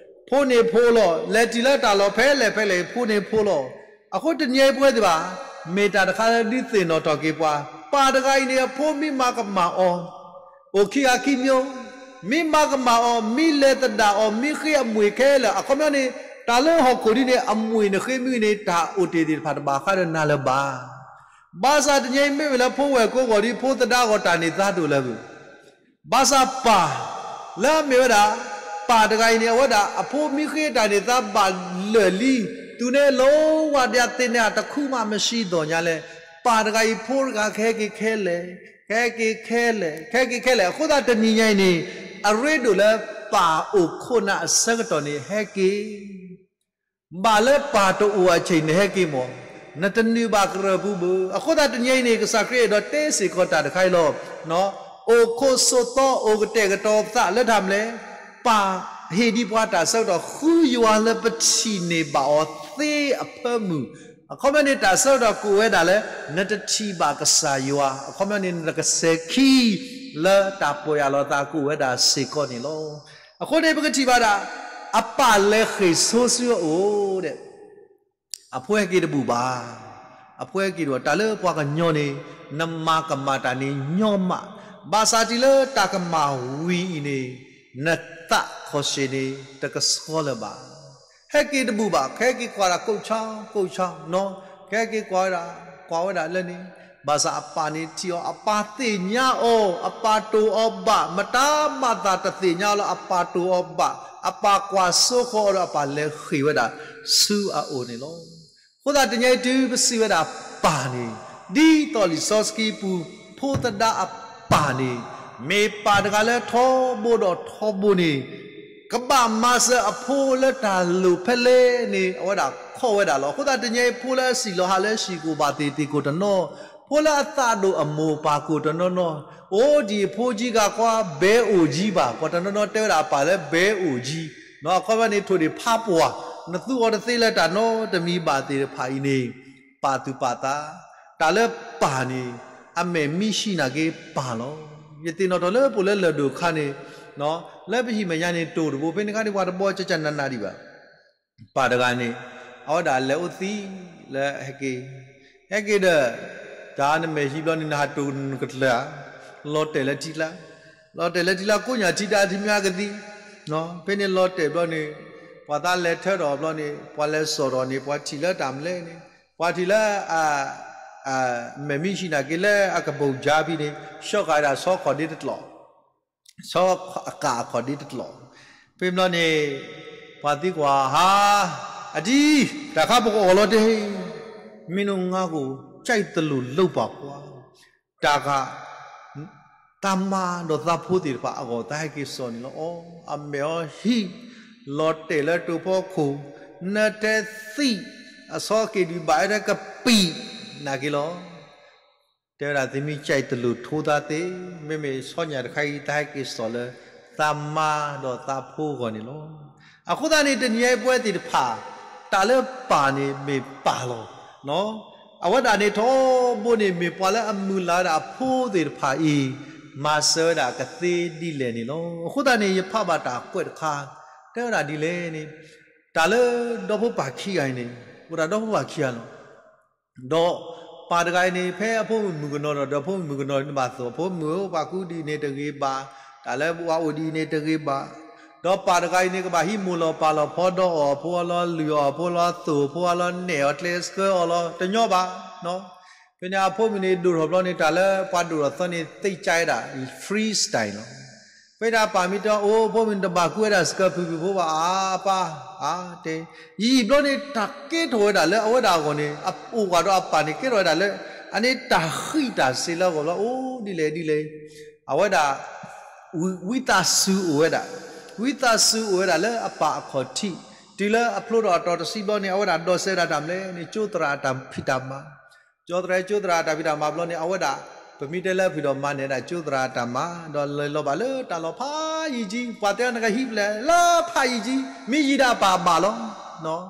ဖိန့ၣ်ဖိလီၤ. လဲၤတုၤလၢတၢ်လီၢ်ဖဲလဲၣ်ဖဲလဲၣ် ဖိန့ၣ်ဖိလီၤ. အဃိတနံၤအံၤပဝဲသ့ၣ်တဖၣ် မ့ၢ်တၢ်တခါလၢဒုးသ့ၣ်နီၣ်ထီၣ်က့ၤပှၤ, ပၢ်တဂၤအံၤန့ၣ် အဖိမ့ၢ်မၤကမၣ်အီၤ အိၣ်ခံဂၤခံမျိုး, မ့ၢ်မၤကမၣ်အီၤ, မ့ၢ်လဲၤသဒၣ်အီၤ, မ့ၢ်ဃ့အမှံၣ်ခဲလၢာ်, အခီပညီန့ၣ် တၢ်လၢဟီၣ်ခိၣ်ဒ်န့ၣ် အမှံၣ်နဃ့မ့ၢ်ဂ့ၤန့ၣ် တၢ်အိၣ်တ့ၢ်သ့ၣ်တဖၣ်တဘၣ်ဃးဒီးနၤလၢၤဘၣ်. ဘၣ်ဆၣ်တနံၤအံၤမ့မ့ၢ်လၢဖိဝဲၢ်ကိးဂီၤဒ် ဖိသဒါဂီၢ် တၢ်န့ၢ်သါဒိၣ်လၢၤဘၣ်. ဘၣ်ဆၣ်ပၢ် လၢအမ့ၢ်ဝဲဒၣ် ပၢ်တဂၤအံၤန့ၣ် အဝဲဒၣ်အဖိမ့ၢ်ဃ့တၢ်န့ၢ်သါဘၣ်လၢာ်လံ, သူန့ၣ်လိဝဲဒၣ်သ့ၣ်န့ၣ် တခူၣ်မးမ့ၢ်ဆံးသီၣ်ညါလဲၣ်, ပၢ်တဂၤအံၤ ဖိတဂၤကဟဲက့ၤခဲလၢာ်, ကဟဲက့ၤခဲလၢာ်, ကဟဲက့ၤခဲလၢာ်. အဃိသတးတနံၤညါအံၤန့ၣ် အရ့ဒိၣ်လၢပၢ်အိၣ်ခိးနၤအဆၢကတီၢ်န့ၣ် ဟဲက့ၤ ဘၣ်လၢပၢ်တအိၣ်အဆၢအံၤ နဟဲက့ၤမ့ၢ် နတနုာ်ဘၣ်ကရၢၢ်ပူၤဘၣ်. အဃိသတးတနံၤအံၤန့ၣ် ကစၢ်ခရံာ်အဲၣ်ဒိးတဲစ့ၢ်ကီးတၢ်တခါအံၤလီၤ. အိၣ်ခိးဆိးသီအိၣ်ကတဲာ်ကတီၤပသးလၢတၢ်မနုၤလဲၣ်, ပၢ်ဟ့ၣ်ဒံးပှၤတၢ်ဆၢကတီၢ် ဃုယွၤလၢပထံၣ်န့ၢ်ဘၣ်အီၤသ့အဖၢမုၢ်, အခီပညီန့ၣ် တၢ်ဆၢကတီၢ်ကအိၣ်ဝဲဒၣ်လၢ နတထံၣ်ဘၣ်ကစၢ်ယွၤ, အခီပညီန့ၣ် နကစဲၤခံ လၢတၢ်ပီၢ်ယၢ်လီၤသးကအိၣ်ဝဲဒၣ်စ့ၢ်ကီးန့ၣ်လီၤ. အဃိန့ၣ် ပကထံၣ်ဘၣ်ဒၣ် အပၢ်လဲၤဃ့ၢ်ဆိဆူအအိၣ်ဒီး အဖိဟဲက့ၤတဘူၣ်ဘၣ်. အဖိဟဲက့ၤတဘူၣ်ဘၣ်. တၢ်လၢပှၤကညီန့ၣ် နမၤကမၣ်တၢ်န့ၣ်ညီမး, ဘၣ်ဆၣ်တုၤလၢတၢ်ကမၣ်ဝံၤအံၤန့ၣ် နသးခီၣ်ဆ့ၣ်န့ၣ် တကဆှီလၢၤဘၣ်. ဟဲက့ၤတဘူၣ်ဘၣ်, ကဟဲက့ၤကွၢ်ဒၣ်ကိးဆါ, ကိးဆါ, ကဟဲက့ၤကွၢ်ဝဲဒၣ်, ကွၢ်ဝဲဒၣ်လၢန့ၣ်, ဘၣ်ဆၣ်အပၢ်န့ၣ်ထံၣ်အီၤ, အပၢ်သ့ၣ်ညါအီၤ, အပၢ်တိၢ်အီၤဘၣ်, မတၤမၤသးတသ့ၣ်ညါအီၤလၢအပၢ်တိၢ်အီၤဘၣ်, အပၢ်ကွၢ်စိဃီၤအီၤဒီးအပၢ်လဲၤဃ့ၢ်ဝဲဒၣ် ဆူအအိၣ်န့ၣ်လီၤ. အဃိသတးတနံၤအံၤတုၤပစံးဝဲဒၣ်ပၢ်န့ၣ်, ဒ်သိးလံာ်စီဆှံပူၤ ဖိသဒါအပၢ်န့ၣ်, မ့ၢ်ပၢ်တဂၤလၢထီဘိဒီးထီဘိန့ၣ်, ကဘၣ်မၤစၢၤအဖိလၢတၢ်လိၣ်ဖဲလဲၣ်န့ၣ် အဝဲဒၣ်ခိးဝဲဒၣ်လီၤ. အဃိသတးတနံၤအံၤ ဖိလၢအစံၣ်လီၤဟးလၢဟံၣ်ကအိၣ်ဘၣ်သ့ၣ်သ့ၣ်ကိးတနီၤ, ဖိလၢအသးဒိၣ်အမိၢ်ပၢ်ကိးတနီၤနီၤ, အိၣ်ဒံးဖိကံဂၤကွၢ် ဘဲအိၣ်ကံဘၣ်, ပှၤတနီၤနီၤတဲဝဲဒၣ်အပၢ်လၢဘဲအိၣ်ကံ, အခီပညီန့ၣ် ထိၣ်ဒံးဖးပှၢ်, နသူအီၤတသ့လၢတၢ်နီတမံၤဘၣ်သ့ၣ်တဖၣ်အံၤန့ၣ်, ပာ်သူၣ်ပာ်သး, တၢ်လၢပၢ်န့ၣ်, အမဲာ်မံၣ်ဟံးနာ်က့ပၢ်လီၤ. ယသ့ၣ်နီၣ်ထီၣ်လၢပအိၣ်လၢလၢၢ်ဒိၣ်အခါန့ၣ်, လၢပဟံၣ်မဲာ်ညါန့ၣ် တိၢ်တဘိဖဲန့ၣ်ခါန့ၣ် ပှၤတဘီကကနးနးဒံးဘၣ် ပၢ်တဂၤန့ၣ်, အဝဲဒၣ်လဲၤအိၣ်သံလၢဟဲက့ၤ, ဟဲက့ၤဒီး, တၢ်နမဲာ်ဟံးဘျီန့ၣ် နဟးတိၢ်နကတၢၢ်, လီၤတဲာ်လၢထံကျါ, လီၤတဲာ်လၢထံကျါ ကိးညါထံတၢ်ထံမၢကသံ, ဖဲန့ၣ်လီၤတဲာ်ဘျီန့ၣ်, ပှၤသးလဲၤထၢထီၣ်ဘျီန့ၣ် ပှၤလဲၤစိာ်ထီၣ်န့ၣ် ပှၤထံၣ်လၢတၢ်မနုၤလဲၣ်န့ၣ်, ပှၤထံၣ်လၢ မဲာ်မံၣ်ဟံးနာ်က့လၢအကပိာ်ကၠါဖဲန့ၣ် ဆှီဃာ်ဝဲဒၣ်ဆီခီၣ်ဒ့တကျိာ်, ဆီအကးအခီၣ်ဒ့တကျိာ်, ဖဲဘျီန့ၣ်, ပှၤသံကွၢ်ဟါ, အဒံ, တၢ်ခါပကအီၣ်လီၤတ့ၢ်, မ့ၢ်နငါကအိၣ် ကြိုက်သလိုလုပ်ပါကွာ, တၢ်ဃး သးမါဒီးသးဖိသ့ၣ်တဖၣ်အဂီၢ် သးဟဲက့ၤစိာ်န့ၣ်လီၤ. အီ, အမဲာ်အီဟံး, လီၤတဲာ်လၢတိၢ်ဖီခိၣ်, နထဲသံၣ်, အဆီက့ၤဒုးဘၣ်ဝဲထဲကပံာ်, နာ်က့လီၤ. တဲဝဲဒၣ်သုမ့ၢ် ကြိုက်သလို ထိသးသ့, မ့မ့ၢ်ဆီညၣ်တခါအံၤ သးဟဲက့ၤစိာ်လၢ သးမါဒီးသးဖိအဂီၢ်န့ၣ်လီၤ. အဃိသတးန့ၣ် တနံၤအံၤပဝဲသ့ၣ်တဖၣ် တၢ်လၢပၢ်န့ၣ်မ့ၢ်ပၢ်လီၤ. အဝဲဒၣ်န့ၣ်ထီဘိန့ၣ် မ့ၢ်ပှၤလၢအမုၢ်လၢ်ဝဲဒၣ်အဖိသ့ၣ်တဖၣ်အံၤ မၤစၢၤဝဲဒၣ်ကသ့ဒ်လဲၣ်န့ၣ်လီၤ. အဃိသတးန့ၣ် ယဖးဘၣ်တၢ်ကွဲးတခါ တဲဝဲဒၣ်ဒ်လဲၣ်န့ၣ်, တၢ်လၢဒီဖိပၢ်ခံဂၤအံၤန့ၣ် အိၣ်ဒၣ်ဒီဖိပၢ်ခံဂၤလီၤ. ဒီးပၢ်တဂၤအံၤန့ၣ် ဖဲအဖိမုၣ်မုၣ်ကနီၤဒီး ဒီးဖိမုၣ်မုၣ်ကနီၤန့ၣ် ဘၣ်သိၣ်အဖိမုၣ်ဧၢ, ပှၤကူဒ်အံၤန့ၣ်တဂ့ၤဘၣ်, တၢ်လၢပှၤအိၣ်ဒ်အံၤန့ၣ်တဂ့ၤဘၣ်. ဒီးပၢ်တဂၤအံၤန့ၣ် ကဘၣ်ဟံးမိၢ်လီၤပၢ်လီၤ ဖီဒီးအီၣ်အဖိအလီၤ လုၢ်အီၣ်အဖိလီၤ သိၣ်အဖိအလီၤ နဲၣ်အီၤကျဲးစၢးအီၤလီၤ တညီဘၣ်. ဖဲန့ၣ်အဖိမုၣ်န့ၣ် ဒိၣ်ထီၣ်ဘျီန့ၣ် တၢ်လၢပှၤဒိၣ်ထီၣ်သီန့ၣ် သ့ၣ်ကါဝဲဒၣ် free style လီၤ. ဖဲဒၣ်ပၢ်မ့ၢ်တဲအီၤ ဖိမုၣ်န့ၣ် တဘၣ်ကူဝဲဒၣ်စကၢၢ်ဖုၣ်ဖုၣ်ဖိဘၣ် အါပၢ်, အါတဲ, ယံာ်ဘျီန့ၣ် တၢ်ကဲထီၣ်ဝဲဒၣ်လၢအဝဲဒၣ်အဂီၢ်န့ၣ် အအိၣ်ဂၢၢ်ဒီးအပၢ်န့ၣ် ကဲထီၣ်ဝဲဒၣ်လၢ အန့ၣ်တၢ်ဃံးတၢ်စ့ၤလၢအဂီၢ်ဘျီ အိၣ်ဒ်လဲၣ်ဒ်လဲၣ်, အဝဲဒၣ် ဝံသးစူၤအိၣ်ဝဲဒၣ်, ဝံသးစူၤအိၣ်ဝဲဒၣ်လၢအပၢ်အခီၣ်ထံး, တုၤလၢအဖျိထီၣ်အတီၤတဆံဘျီန့ၣ် အဝဲဒၣ်ဒိးစဲးဝဲဒၣ်တၢ်မနုၤလဲၣ်န့ၣ် ကၠိသရၣ်အတၢ်ဖံးတၢ်မၤ, ကၠိသရၣ်ကၠိသရၣ်အတၢ်ဖံးတၢ်မၤဘျီန့ၣ် အဝဲဒၣ် ပမ့ၢ်တဲလၢဖံးဒီးမၤန့ၢ်ဒၣ်ကၠိသရၣ်အတၢ်မၤ ဒီးလဲၤလီၤဘၣ်လၢတၢ်လီၢ်ဖးယံာ်ကံ, ပှၤတဲနကဟံးဖျဲၣ်လၢဖးယံာ်ကံ, မ့ၢ်ယံာ်ဒၣ်အပၢ်အဘၣ်လီၤ.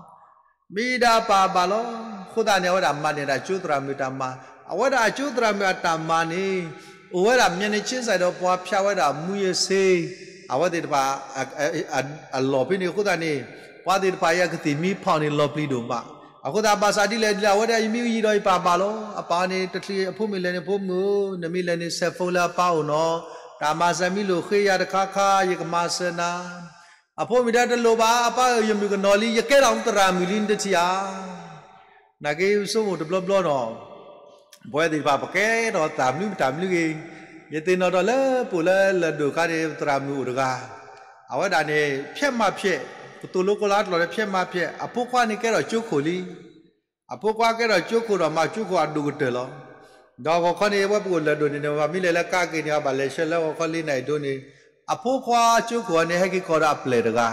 မ့ၢ်ယံာ်ဒၣ်အပၢ်အဘၣ်လီၤ. အဃိသတးန့ၣ် အဝဲဒၣ်မၤန့ၢ်ဒၣ်ကၠိသရၣ်မုၣ်တၢ်မၤ, အဝဲဒၣ်အကၠိသရၣ်မုၣ်အတၢ်မၤန့ၣ် အိၣ်ဝဲဒၣ် မျက်နှာချင်းဆိုင် ဒီးပှၤဖၠးဝဲဒၣ် မူးယစ်ဆေး, အဝဲသ့ၣ်တဖၣ် အလီၢ်ဖဲန့ၣ် အဃိသတးန့ၣ် ပှၤသ့ၣ်တဖၣ်အံၤအကသ့ၣ်မံဖီၣ်န့ၣ်လီၤပျံၤဒိၣ်မး, အဃိသတးဘၣ်ဆၣ်ဒ်လဲၣ်ဒ်လဲၣ် အဝဲဒၣ်အံၤမ့ၢ်ယံာ်ဒီးယပၢ်ဘၣ်လီၤ. အပၢ်န့ၣ် တချုးအဖိမုၣ်လဲၤန့ၣ် ဖိမုၣ်ဧၢ, နမ့ၢ်လဲၤန့ၣ် ဆဲးဖိလၢအပၢ်အိၣ်နီၤ, တၢ်မၤစၢၤမ့ၢ်လိၣ်ဃ့ယၤတခါခါ ယကမၤစၢၤနၤ. အဖိမုၣ်တဲတလိၣ်ဘၣ် အပၢ်ဧၢ ယမုၣ်ကနီၤလံ ယကဲထီၣ်သရၣ်မုၣ်လံ နတထံၣ်ဧါ. နာ်က့ပဆိကမိၣ်တဘျီဘျီနီၤ, ပဝဲသ့ၣ်တဖၣ် ပကဲထီၣ်သရၣ်မနုၤတၢ်မနုၤဂ့ၤ, ယသ့ၣ်နီၣ်ထီၣ်လၢပအိၣ်လၢလၢၢ်ဒိၣ်အခါန့ၣ် သရၣ်မုၣ်အိၣ်တဂၤ, အဝဲဒၣ်န့ၣ် ဖျဲးမၤဖျဲး, ပသိၣ်လိကိလါတလီၢ်န့ၣ် ဖျဲးမၤဖျဲး, အဖိခွါန့ၣ်ကဲထီၣ်ကၠိခိၣ်လံ. အဖိခွါကဲထီၣ်ကၠိခိၣ်ဒီးမၤကၠိခိၣ်အဒိၣ်ကတၢၢ်လီၤ. ဒီးဂီၤခီန့ၣ် အဝဲပအိၣ်လၢၢ်ဒိၣ်န့ၣ်န့ၣ် ပမ့ၢ်လဲၤလၢကါက့ၤန့ၣ် အဘၣ်လဲၤဆှၢလၢဂီၤခီလံနၤအံၤဒိၣ်န့ၣ်, အဖိခွါကၠိခိၣ်အံၤန့ၣ် ဟဲက့ၤကိးဒီးအပျဲၢ်တဂၤ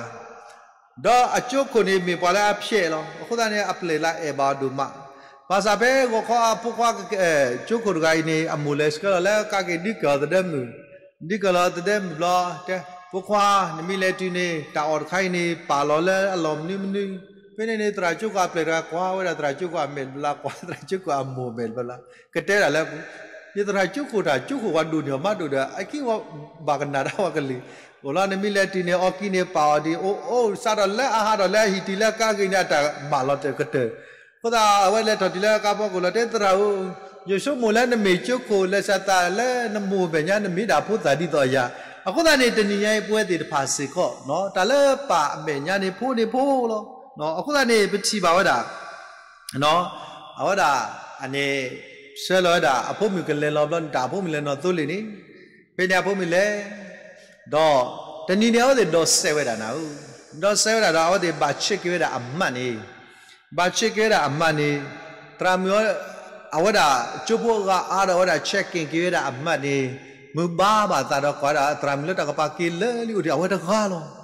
ဒီးအကၠိခိၣ်န့ၣ်မ့ၢ်ပှၤလၢအဖျဲးလီၤ. အဃိသတးန့ၣ် အပျဲၢ်လၢအအဲၣ်ဘၣ်အီၤဒိၣ်မး. ဘၣ်ဆၣ်ဖဲဂီၤခီအဖိခွါ ကၠိခိၣ်တဂၤအံၤန့ၣ် အမိၢ်လဲၤဆှၢလီၤလၢကါက့ၤ ဒုးကၢၢ်အီၤသဒၢမုၢ်, ဒုးကၢၢ်လီၤသဒၢမုၢ်ဘျီ တဲ, ဖိခွါ နမ့ၢ်လဲၤတုၤန့ၣ် တၢ်အီၣ်တခါအံၤန့ၣ် ပာ်လီၤလၢအလီၢ်မနုၤမနုၤ. ဖဲန့ၣ်န့ၣ် သရၣ်ကၠိခိၣ်အပျဲၢ်တဂၤ ကွၢ်ဝဲဒၣ်သရၣ်ကၠိခိၣ်အမဲာ်တဘျါ ကွၢ်သရၣ်ကၠိခိၣ်အမိၢ်မဲာ်တဘျါ, ကတဲဒၣ်လၢ ယသရၣ်ကၠိခိၣ်တၢ် ကၠိခိၣ်ဝဲဒိၣ်န့ၢ်အီၤမးဒိၣ်ဒီး အက့ၢ်ဝဲဘၣ်ကနၣ်တၢ်ဝဲကလုာ်, အိၣ်လီၤ နမ့ၢ်လဲၤတုၤန့ၣ် အီကံန့ၣ် ပာ်အီၤဒ်အံၤ အိၣ်အိၣ် စးထီၣ်လၢအဟးထီၣ်လၢအဟံၣ်တုၤလၢကါက့ၤန့ၣ် အတၢ်မၤလီၤတၢၢ်ကတၢၢ်. အဃိသတး အဝဲလဲၤထီၣ်တုၤလၢကါဖီခိၣ်လီၤ တဲသရၣ်ဧၢ, ယဆိကမိၣ်လၢနမ့ၢ်ကၠိခိၣ် လဲၤစးသးလၢနမိၢ်မဲာ်ညါ နမ့ၢ်ဒၣ်ဖိသၣ်ဒ်သိးယၤ. အဃိသတးန့ၣ် တနံၤညါအံၤ ပဝဲသ့ၣ်တဖၣ်စ့ၢ်ကီး တၢ်လၢပၢ်အမဲာ်ညါန့ၣ် ဖိန့ၣ်ဖိလီၤ. အဃိသတးန့ၣ် ပထံၣ်ဘၣ်ဝဲဒၣ် အဝဲဒၣ် အန့ၣ် ဆှၢလီၤဝဲဒၣ် အဖိမုၣ်ကလဲၤလီၤဘျီန့ၣ် တၢ်အဖိမုၣ်လဲၤနီၣ်သိလ့ၣ်န့ၣ်, ဖဲန့ၣ်အဖိမုၣ်လဲၤ ဒီး တနံၤန့ၣ် အဝဲသ့ၣ်ဒိးစဲးဝဲဒၣ်နၤဧၢ, ဒိးစဲးဝဲဒၣ်ဒီး အဝဲသ့ၣ်ဘၣ်ဆဲးက့ၤဝဲဒၣ်အမးန့ၣ် ဘၣ်ဆ့ၣ်က့ၤဝဲဒၣ်အမးန့ၣ်, သရၣ်မုၣ်အဝဲဒၣ်ကၠိဖိအဂၤအါဒီးအဝဲဒၣ် check in က့ၤဝဲဒၣ်အမးန့ၣ်, မုၢ်ဘါဘၣ်သးဒီးကွၢ်ဒၣ်သရၣ်မုၣ်လၢတၢ်ကပၤက့ၤလၢာ်လံအိၣ်ဒီး အဝဲတဂၤလီၤ.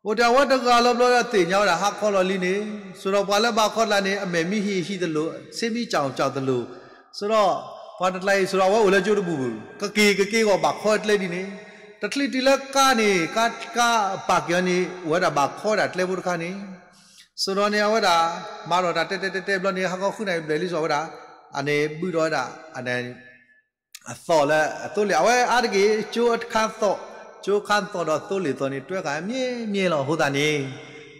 အိၣ်ဒီးအဝဲတဂၤလီၤဘျီဒီးသ့ၣ်ညါဝဲဒၣ်ဟးခီလီၤလံန့ၣ်, စိဒီးပှၤလၢဘၣ်ခီတလၢန့ၣ် အမဲာ်မံဟံၣ်ဟံၣ်တလိၤ, ဆ့မံကၠီကၠီတလိၤ, စိဒီး ပှၤတကျါအံၤ စိဒီးအဝဲအိၣ်လၢကၠိတဘူၣ်ဘၣ်, ကက့ၤကက့ၤဂီၢ်ဘၣ်ခီကျဲဒ်န့ၣ်, တချုးတုၤလၢကါန့ၣ် ကါ ကါပာ်က့ၤအီၤန့ၣ် အိၣ်ဝဲဒၣ်ဘၣ်ခီဒၣ်ကျဲဖိတခါန့ၣ်, စိဒီးန့ၣ် အဝဲဒၣ် မၤဒီးတၢ်တဲတဲတဲတဲဘျီန့ၣ် ဟးခီဃုနၣ်ရံၣ်ဘျဲၣ်လံစိးဝဲဒၣ်, အန့ၣ်ဘုၣ်ဒီးဝဲဒၣ် အသီၣ်လၢအသိလ့ၣ် အဝဲအါတက့ၢ် ကၠိအခါသီၣ်, ကၠိအခါသီၣ်ဒီးသိလ့ၣ်သီၣ်န့ၣ် တွဲဃာ်အါမံၤမံၤလီၤ. အဃိသတးန့ၣ်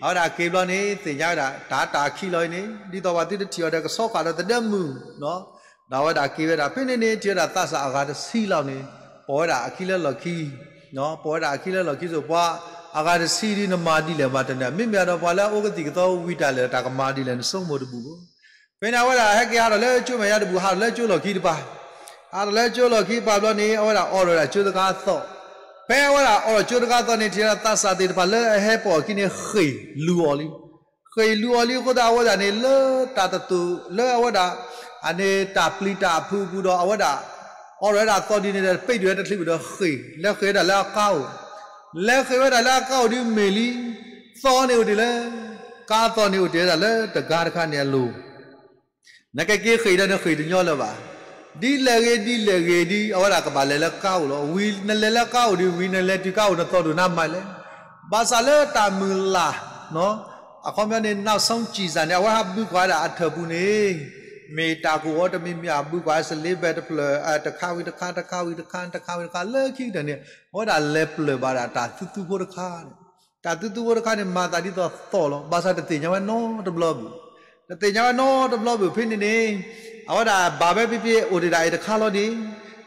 အဝဲဒၣ်က့ၤဘျီန့ၣ် သ့ၣ်ညါဝဲဒၣ် တၢ်တၢ်ခံလီၤအံၤန့ၣ် ဒ်သိးပှၤသုတထံၣ်အီၤဒီး ကဆီခးဒီးသဒၢမုၢ်, ဒီးအဝဲဒၣ်က့ၤဝဲဒၣ် ဖဲန့ၣ်န့ၣ် ထံၣ်ဝဲဒၣ်သးစၢ်အဂၤတဆံလီၤန့ၣ်, ပိာ်ဝဲဒၣ်အခံလၢလီၢ်ခံ, ပိာ်ဝဲဒၣ်အခံလၢလီၢ်ခံစိး ပှၤအဂၤတဆံဒ်နမၤဒ်လဲၣ်မၤတနၢၤ, မ့မ့ၢ်ဒီးပှၤလၢအအိၣ်ကသံၣ်ကသီဝံၤတၢ်လၢာ် တၢ်ကမၤဒ်လဲၣ် နဆိကမိၣ်တဘူၣ်ဘၣ်. ဖဲန့ၣ်အဝဲဒၣ်ဟဲက့ၤဟးထီၣ်လၢကၠိမဲာ်ညါတဘူၣ် ဟးထီၣ်လၢကၠိလီၢ်ခံတပၤ, ဟးထီၣ်လၢကၠိလီၢ်ခံတပၤဘျီန့ၣ် အဝဲဒၣ်အိးထီၣ်ဝဲဒၣ်ကၠိတခါသီၣ်, ဖဲအဝဲဒၣ်အိးထီၣ်ကၠိတခါသီၣ်န့ၣ် ထံၣ်ဝဲဒၣ်သးစၢ်သ့ၣ်တဖၣ်လၢအဟဲပိာ်အခံန့ၣ် ဃ့ၢ်လူၤအီၤလံ, ဃ့ၢ်လူၤအီၤလံအဃိသတး အဝဲဒၣ်န့ၣ် လၢတၢ်တတိာ်လၢအဝဲဒၣ် အန့ၣ်တၢ်ပျံၤတၢ်ဖုးအပူၤဒီး အဝဲဒၣ် အိးထီၣ်ဝဲဒၣ်သီၣ်ဒ်န့ၣ်ဒီး ပ့ၣ်ဒုးဝဲတချုးဘၣ်ဒီးဃ့ၢ် လဲၤဃ့ၢ်ဝဲဒၣ်လၢအကါအိၣ်, လဲၤဃ့ၢ်ဝဲဒၣ်လၢအကါအိၣ်ဒ်မ့ၢ်လံ, သီၣ်န့ၣ်အိၣ်တ့ၢ်လၢ ကါသီၣ်န့ၣ်အိၣ်တ့ၢ်ဝဲဒၣ်လၢတဂၤတခါန့ၣ်အလိၤ နကက့ၤဃ့ၢ်ဒီးနဃ့ၢ်တညီလၢၤဘၣ်. ဒ်လဲၣ်ဂ့ၤဒ်လဲၣ်ဂ့ၤဒ် အဝဲဒၣ်ကဘၣ်လဲၤလၢကါအိၣ်လီၤ. ဝံၤနလဲၤလၢကါအိၣ်ဒ်ဝံၤ နလဲၤတုၤကါအိၣ်နသီၣ်ဒိၣ်နၤမၤလဲၣ်. ဘၣ်ဆၣ်လၢတၢ်မုၢ်လၢ် အခီပညီန့ၣ် နောက်ဆုံးကျည်ဆံန့ၣ် အဝဲဟးဘုကွၢ်ဝဲဒၣ်အထၢၣ်ပူၤန့ၣ် မ့ၢ်တၢ်ကအိၣ်တမံၤမံၤ အဘုကွၢ် စလ့ဘဲ တဖျၢၣ် တခါဝံၤတခါ တခါဝံၤတခါ တခါဝံၤတခါ လၢခံကတၢၢ်န့ၣ် အဝဲဒၣ်လဲၤပျၢၢ်ဘၣ်ဒၣ်တၢ်သူသူဖိတခါန့ၣ် တၢ်သူသူဖိတခါန့ၣ် မၤသးဒ်သိးသီၣ်လီၤ. ဘၣ်ဆၣ်တသ့ၣ်ညါဝဲနီတဘျီဘၣ်. တသ့ၣ်ညါဝဲနီတဘျီဘၣ်ဖဲန့ၣ်န့ၣ် အဝဲဒၣ်ဘၣ်ဝဲဖဲဖဲအိၣ်တ့ၢ်ဒၣ်အံၤတခါလီၤန့ၣ်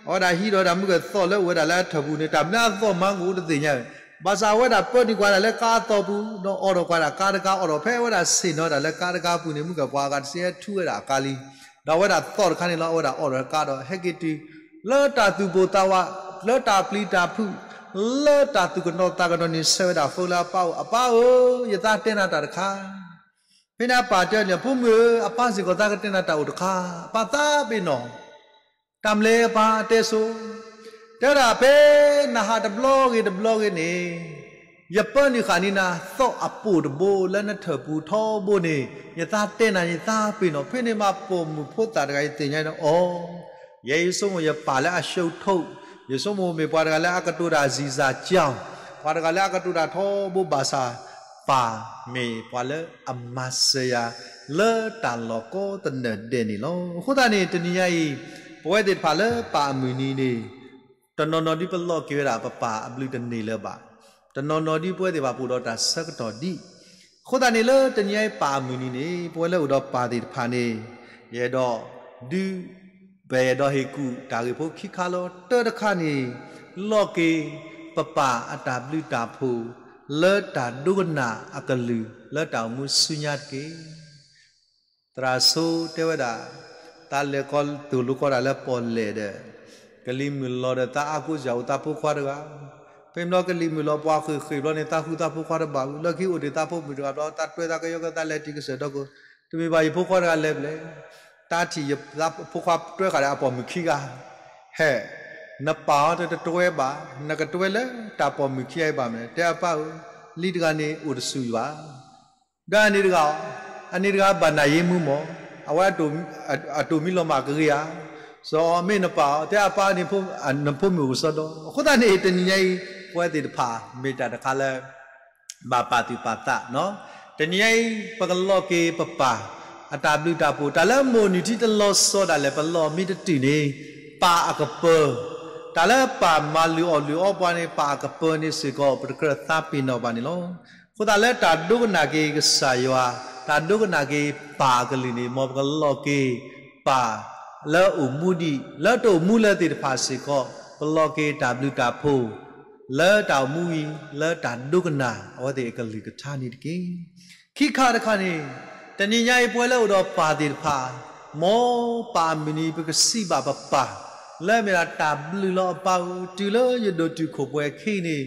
အဝဲဒၣ်ဟံးဒီးဝဲဒၣ်မုၢ်ကသီၣ်လၢအိၣ်ဝဲဒၣ်လၢအထၢၣ်ပူၤန့ၣ် တၢ်မနုၤအသီၣ်မၤကအိၣ်တသ့ၣ်ညါဝဲ. ဘၣ်ဆၣ်အဝဲဒၣ်ပၢနုာ်ကွၢ်ဒၣ်လၢကါအသီၣ်ပူၤ ဒီးအိးထီၣ်ကွၢ်ဒၣ်ကါတခါ အိးထီၣ်ဖဲအဝဲဒၣ်ဆ့ၣ်နီၤတၢ်လၢကါတခါအပူၤန့ၣ် မုၢ်ကပှၤအဂၤတဆံဟဲထူဝဲဒၣ်အကါလံ. ဒီးအဝဲဒၣ်သီၣ်တခါန့ၣ်လီၤ အဝဲဒၣ်အိးထီၣ်ကါဒီးဟဲက့ၤတုၤ လၢတၢ်သူၣ်ပိၢ်သးဝး လၢတၢ်ပျံၤတၢ်ဖုး လၢတၢ်သူၣ်ကနီၤသးကနီၤန့ၣ် ဆၢဝဲဒၣ် phone လၢအပၢ်အိၣ် အပၢ်ဧၢ, ယသးတဲနၤတၢ်တခါ ဖဲန့ၣ်အပၢ်တဲန့ၣ် ဖိမုၣ်ဧၢ, အပၢ်စ့ၢ်ကီးသးကတဲနၤတၢ်အိၣ်တခါ, အပၢ်သးပ့ၤနီၣ်, တၢ်မနုၤအပၢ်တဲဆိ, တဲဝဲဒၣ် ဖဲနဟးတဘျီဂ့ၤတဘျီဂ့ၤန့ၣ် ယပၢနုာ်ဃာ်န့ၢ်နၤ သီၣ်အပိာ်တဘိလၢနထၢၣ်ပူၤထီဘိန့ၣ် ယသးတဲနၤ ယသးပ့ၤနီၣ်, ဖဲန့ၣ်မးပိာ်မုၣ်ဖိသၣ်တဂၤအံၤသ့ၣ်ညါန့ၣ် အိ, ယဲယဆိကမိၣ်ယပၢ်လၢအရှုံးထိ, ယဆိကမိၣ်မ့ၢ်ပှၤတဂၤလၢအကတိၤတၢ်စံၣ်စၢ်ကၠီ, ပှၤတဂၤလၢအကတိၤတၢ်ထီဘိဘၣ်ဆၣ် ပၢ်မ့ၢ်ပှၤလၢအမၤစၢၤယၤ လၢတၢ်လီၢ်ကိးသနၢၣ်ဒဲးန့ၣ်လီၤ. အဃိသတးန့ၣ် တနံၤညါအံၤ ပဝဲသ့ၣ်တဖၣ်လၢပၢ်အမုၢ်နံၤန့ၣ် တနီၤနီၤဒ်ပလီၢ်က့ၤဝဲဒၣ်ပပၢ်အဘျုးတန့ၢ်လၢၤဘၣ်, တနီၤနီၤဒ်ပဝဲသ့ၣ်တဖၣ်ပအိၣ်ဒီးတၢ်ဆၢကတီၢ်ဒံး, အဃိသတးန့ၣ်လၢတနံၤညါအံၤပၢ်အမုၢ်နံၤန့ၣ် ပဝဲလၢအိၣ်ဒီးပၢ်သ့ၣ်တဖၣ်န့ၣ် ယအဲၣ်ဒိးဒုး ပအဲၣ်ဒိးဟ့ၣ်ကူၣ်တၢ်ဂ့ၢ်ဖိခံခါလီၤ. တၢတခါန့ၣ် လီၢ်က့ၤပပၢ်အတၢ်ဘျုးတၢ်ဖှိၣ် လၢတၢ်ဒိကနၣ်အကလုၢ် လၢတၢ်အိၣ်မူဆူညါတက့ၢ်. သရၣ်စိတဲဝဲဒၣ်, သးလဲၤကီၢ်သူၣ်လိၤကီၢ်ဒၣ်လၢပီၣ်လဲၣ်ဒီး ကလံၤမုၢ်လီၤဒီးသးအါကိးစၢ်အိၣ်သးဖိခွါတဂၤ, ဖဲမ့ၢ်လီၤကလံၤမုၢ်လီၤပှၤဃ့ၢ်ဃ့ၢ်ဘျီန့ၣ် သးဃုသးဖိခွါတဘၣ်ဝံၤ လၢခံအိၣ်တ့ၢ်သးဖိမုၣ်တဂၤဘျီ သးတွဲသးကယီကသးလဲၤတံၢ်ကစၢၢ်ဒီးကိး, တမ့ၢ်ဘၣ်ယဖိခွါတဂၤလဲၤဘျဲၣ်, တၢ်ထံၣ်ယဖိခွါတွဲဃာ်ဒီးအပိာ်မုၣ်ခံဂၤ, ဟဲ, နပာ်အီၤတတတွဲဘၣ်, နကတွဲလၢတၢ်ပိာ်မုၣ်ခံဂၤအံၤဘၣ်မနုၤလဲၣ်, တဲအပၢ်ဧၢ, လံတဂၤန့ၣ်အိၣ်တဆူၣ်ယွၤ ဒီးအန့ၣ်တဂၤ, အန့ၣ်တဂၤဘၣ်နၢ်ယ့မူမး, အဝဲအတိၢ်မံလီၤမၢ်ကဂ့ၤဧါ, စီၤအီၤမ့ၢ်နပာ်အီၤ တဲအပၢ်န့ၣ် နဖိမုၣ်အိၣ်ကစီဒီ, အဃိသတးန့ၣ် တနံၤညါအံၤ ပဝဲသ့ၣ်တဖၣ် မ့ၢ်တၢ်တခါလၢ ဘၣ်ပာ်သူၣ်ပာ်သး, တနံၤညါအံၤ ပကလီၢ်က့ၤပပၢ် အတၢ်ဘျုးတၢ်ဖှိၣ် တၢ်လၢမိၢ်နုာ်ထံတလီၤဆီဒၣ်လဲာ် ပလီၢ်မံတတုာ်န့ၣ် ပၢ်အကပၢၤ, တၢ်လၢပၢ်မၤလုၢ်အီၣ်လုၢ်အီပှၤန့ၣ် ပၢ်အကပၢၤန့ၣ်စ့ၢ်ကီး ပတကြၢးသးပ့ၤနီၣ်ဘၣ်န့ၣ်လီၤ. အဃိသတးလၢတၢ်ဒိကနၣ်က့ၤကစၢ်ယွၤ, တၢ်ဒိကနၣ်က့ၤပၢ်အကလုၢ်န့ၣ် မ်ပကလီၢ်က့ၤပၢ်လၢအိၣ်မူဒံး, လၢတအိၣ်မူလၢၤသ့ၣ်တဖၣ်စ့ၢ်ကီး ပလီၢ်က့ၤတၢ်ဘျုးတၢ်ဖှိၣ် လၢတၢ်အိၣ်မူဝံၤ လၢတၢ်ဒိကနၣ်အဝဲသ့ၣ်အကလုၢ်ကထါန့ၣ်တက့ၢ်. ခံခါတခါန့ၣ်, တနံၤညါအံၤပဝဲလၢအိၣ်ဒီးပၢ်သ့ၣ်တဖၣ်, မ်ပၢ်အမုၢ်နံၤ ပကစံးဘၣ်ပပၢ်, လၢအမ့ၢ်ဒၣ်တၢ်ဘျုးလီၤအပၢ်ဧၢ, တုၤလၢယဒိၣ်တုာ်ခိၣ်ပှဲၤခံန့ၣ်,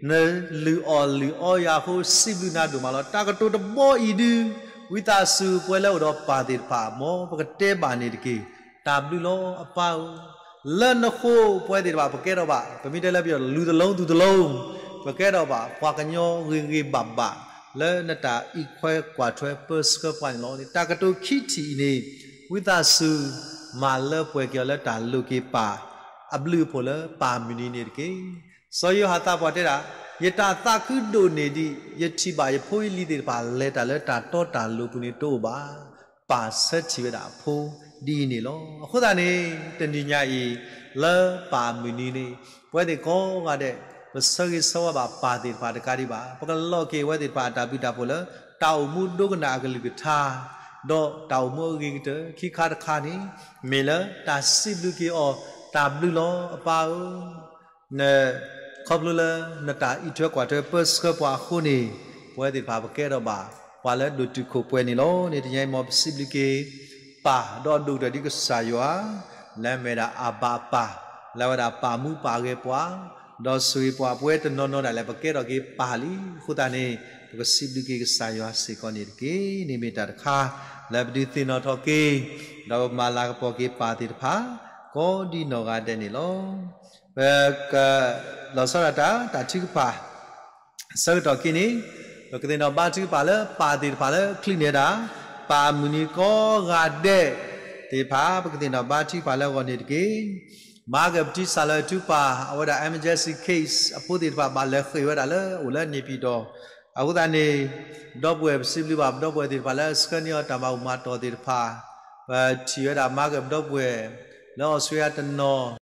နလုၢ်အီၣ်လုၢ်အီယၤအဃိ စံးဘျုးနၤဒိၣ်မးလီၤ. တၢ်ကတိၤတဘီအံၤဒုး ဝံသးစူၤပဝဲလၢအိၣ်ဒီးပၢ်သ့ၣ်တဖၣ် မ်ပကတဲဘၣ်န့ၣ်တက့ၢ်. တၢ်ဘျုးလီၤအပၢ်ဧၢ, လၢနဃိပဝဲသ့ၣ်တဖၣ် ပကဲထီၣ်ဘၣ် ပမ့ၢ်တဲလၢပယီၤ လူတစ်လုံး သူတစ်လုံး, ပကဲထီၣ်ဘၣ် ပှၤကညီဂ့ၤဂ့ၤဘၣ်ဘၣ် လၢနတၢ်အံးထွဲကွၢ်ထွဲပၢဆှၢပှၤန့ၣ်လီၤ. တၢ်ကတိၤခံထံၣ်အံၤန့ၣ် ဝံသးစူၤ မၤလၢပှဲၤက့ၤအီၤလၢတၢ်လိၤက့ၤပၢ် အဘျုးအဖှိၣ်လၢပၢ်မုၢ်နံၤန့ၣ်တက့ၢ်. စီၤယိၤဟၣ်သးပှၢ်တဲဒၣ်, ယတၢ်သးခုဒိၣ်န့ၢ်ဒံး ယထံၣ်ဘၣ်ယဖိယလံၤသ့ၣ်တဖၣ် လဲၤတၢ်လၢတၢ်တီတၢ်လိၤပူၤန့ၣ်တအိၣ်ဘၣ်. ပၢ်ဆၢထံၣ်ဝဲဒၣ်အဖိဒ်အံၤန့ၣ်လီၤ. အဃိသတးန့ၣ် တနံၤညါအံၤ လၢပၢ်မုၢ်နံၤန့ၣ် ပဝဲသ့ၣ်ကိးဂၤဒဲး ပဆၢဂ့ၤဆၢဝါဘၣ်ပၢ်သ့ၣ်တဖၣ်တကးဒံးဘၣ်. ပကလီၤက့ၤဝဲသ့ၣ်တဖၣ်အတၢ်ဘျုးတၢ်ဖှိၣ်လၢ တၢ်အိၣ်မူဒိကနၣ်အကလုၢ်ကထါ ဒီးတၢ်အိၣ်မူအဂ့ၤကတၢၢ် ခံခါတခါန့ၣ် မ့ၢ်လၢတၢ်စံးဘျုးက့ၤအီၤ တၢ်ဘျုးလီၤအပၢ်ဧၢ, န ခီဖျိလၢနတၢ်အံးထွဲကွၢ်ထွဲပၢဆှၢပှၤအဃိန့ၣ် ပဝဲသ့ၣ်တဖၣ်ပကဲထီၣ်ဘၣ် ပှၤလၢဒိၣ်တုာ်ခိၣ်ပှဲၤန့ၣ်လီၤ. န့ၣ်တနံၤအံၤ မ်ပစံးဘျုးက့ၤ ပၢ်ဒီးဒိၣ်ကတၢၢ်ဒ်ကစၢ်ယွၤ လၢအမ့ၢ်ဒၣ်အဘၤအပၢ်, လၢအဝဲဒၣ်ပာ်မူပာ်ဂဲၤပှၤ ဒီးဆိၣ်ဂ့ၤပှၤပဝဲတနီၤနီၤဒၣ်လဲာ် ပကဲထီၣ်က့ၤပၢ်လံ. အဃိသတးန့ၣ် ပကစံးဘျုးက့ၤကစၢ်ယွၤစ့ၢ်ကီးန့ၣ်တက့ၢ်. န့ၣ်မ့ၢ်တၢ်တခါ လၢပဒုးသ့ၣ်နီၣ်ထီၣ်က့ၤ ဒီးပမၤလၤကပီၤက့ၤပၢ်သ့ၣ်တဖၣ် ကိးဒ်နီၢ်ဂၤဒဲးန့ၣ်လီၤ. ပက လီၤဆီဒၣ်တၢ် တၢ်ထုကဖၣ် ဆၢကတီၢ်ခံန့ၣ် ပကသ့ၣ်နီၣ်ဘါထုကဖၣ်လၢပၢ်သ့ၣ်တဖၣ်လၢချံးန့ၢ်ဒၣ် ပၢ်မုၢ်နံၤကိးဂၤဒဲးသ့ၣ်တဖၣ် ပကသ့ၣ်နီၣ်ဘါထုကဖၣ်လၢအဂီၢ်န့ၣ်တက့ၢ်. မၤကပတံစၢ်လၢထူပၢ် အဝဲဒၣ် emergency case အဖိသ့ၣ်တဖၣ်ဘၣ်လဲၤဃ့ၢ်ဝဲဒၣ်လၢအိၣ်လၢန့ၣ်ပံၤဒီး အဃိသတးန့ၣ် ဒီပုၢ်ဝဲၢ်ပစံးဘျုးဘၣ်ပဒီပုၢ်ဝဲၢ်သ့ၣ်တဖၣ်လၢဆှၢန့ၢ်အီၤတၢ်မၤဘူၣ်မၤတီၢ်သ့ၣ်တဖၣ် ပထံၣ်ဝဲဒၣ်မၤကပဒီပုၢ်ဝဲၢ် လၢအီစထြ့လယါတနီၤ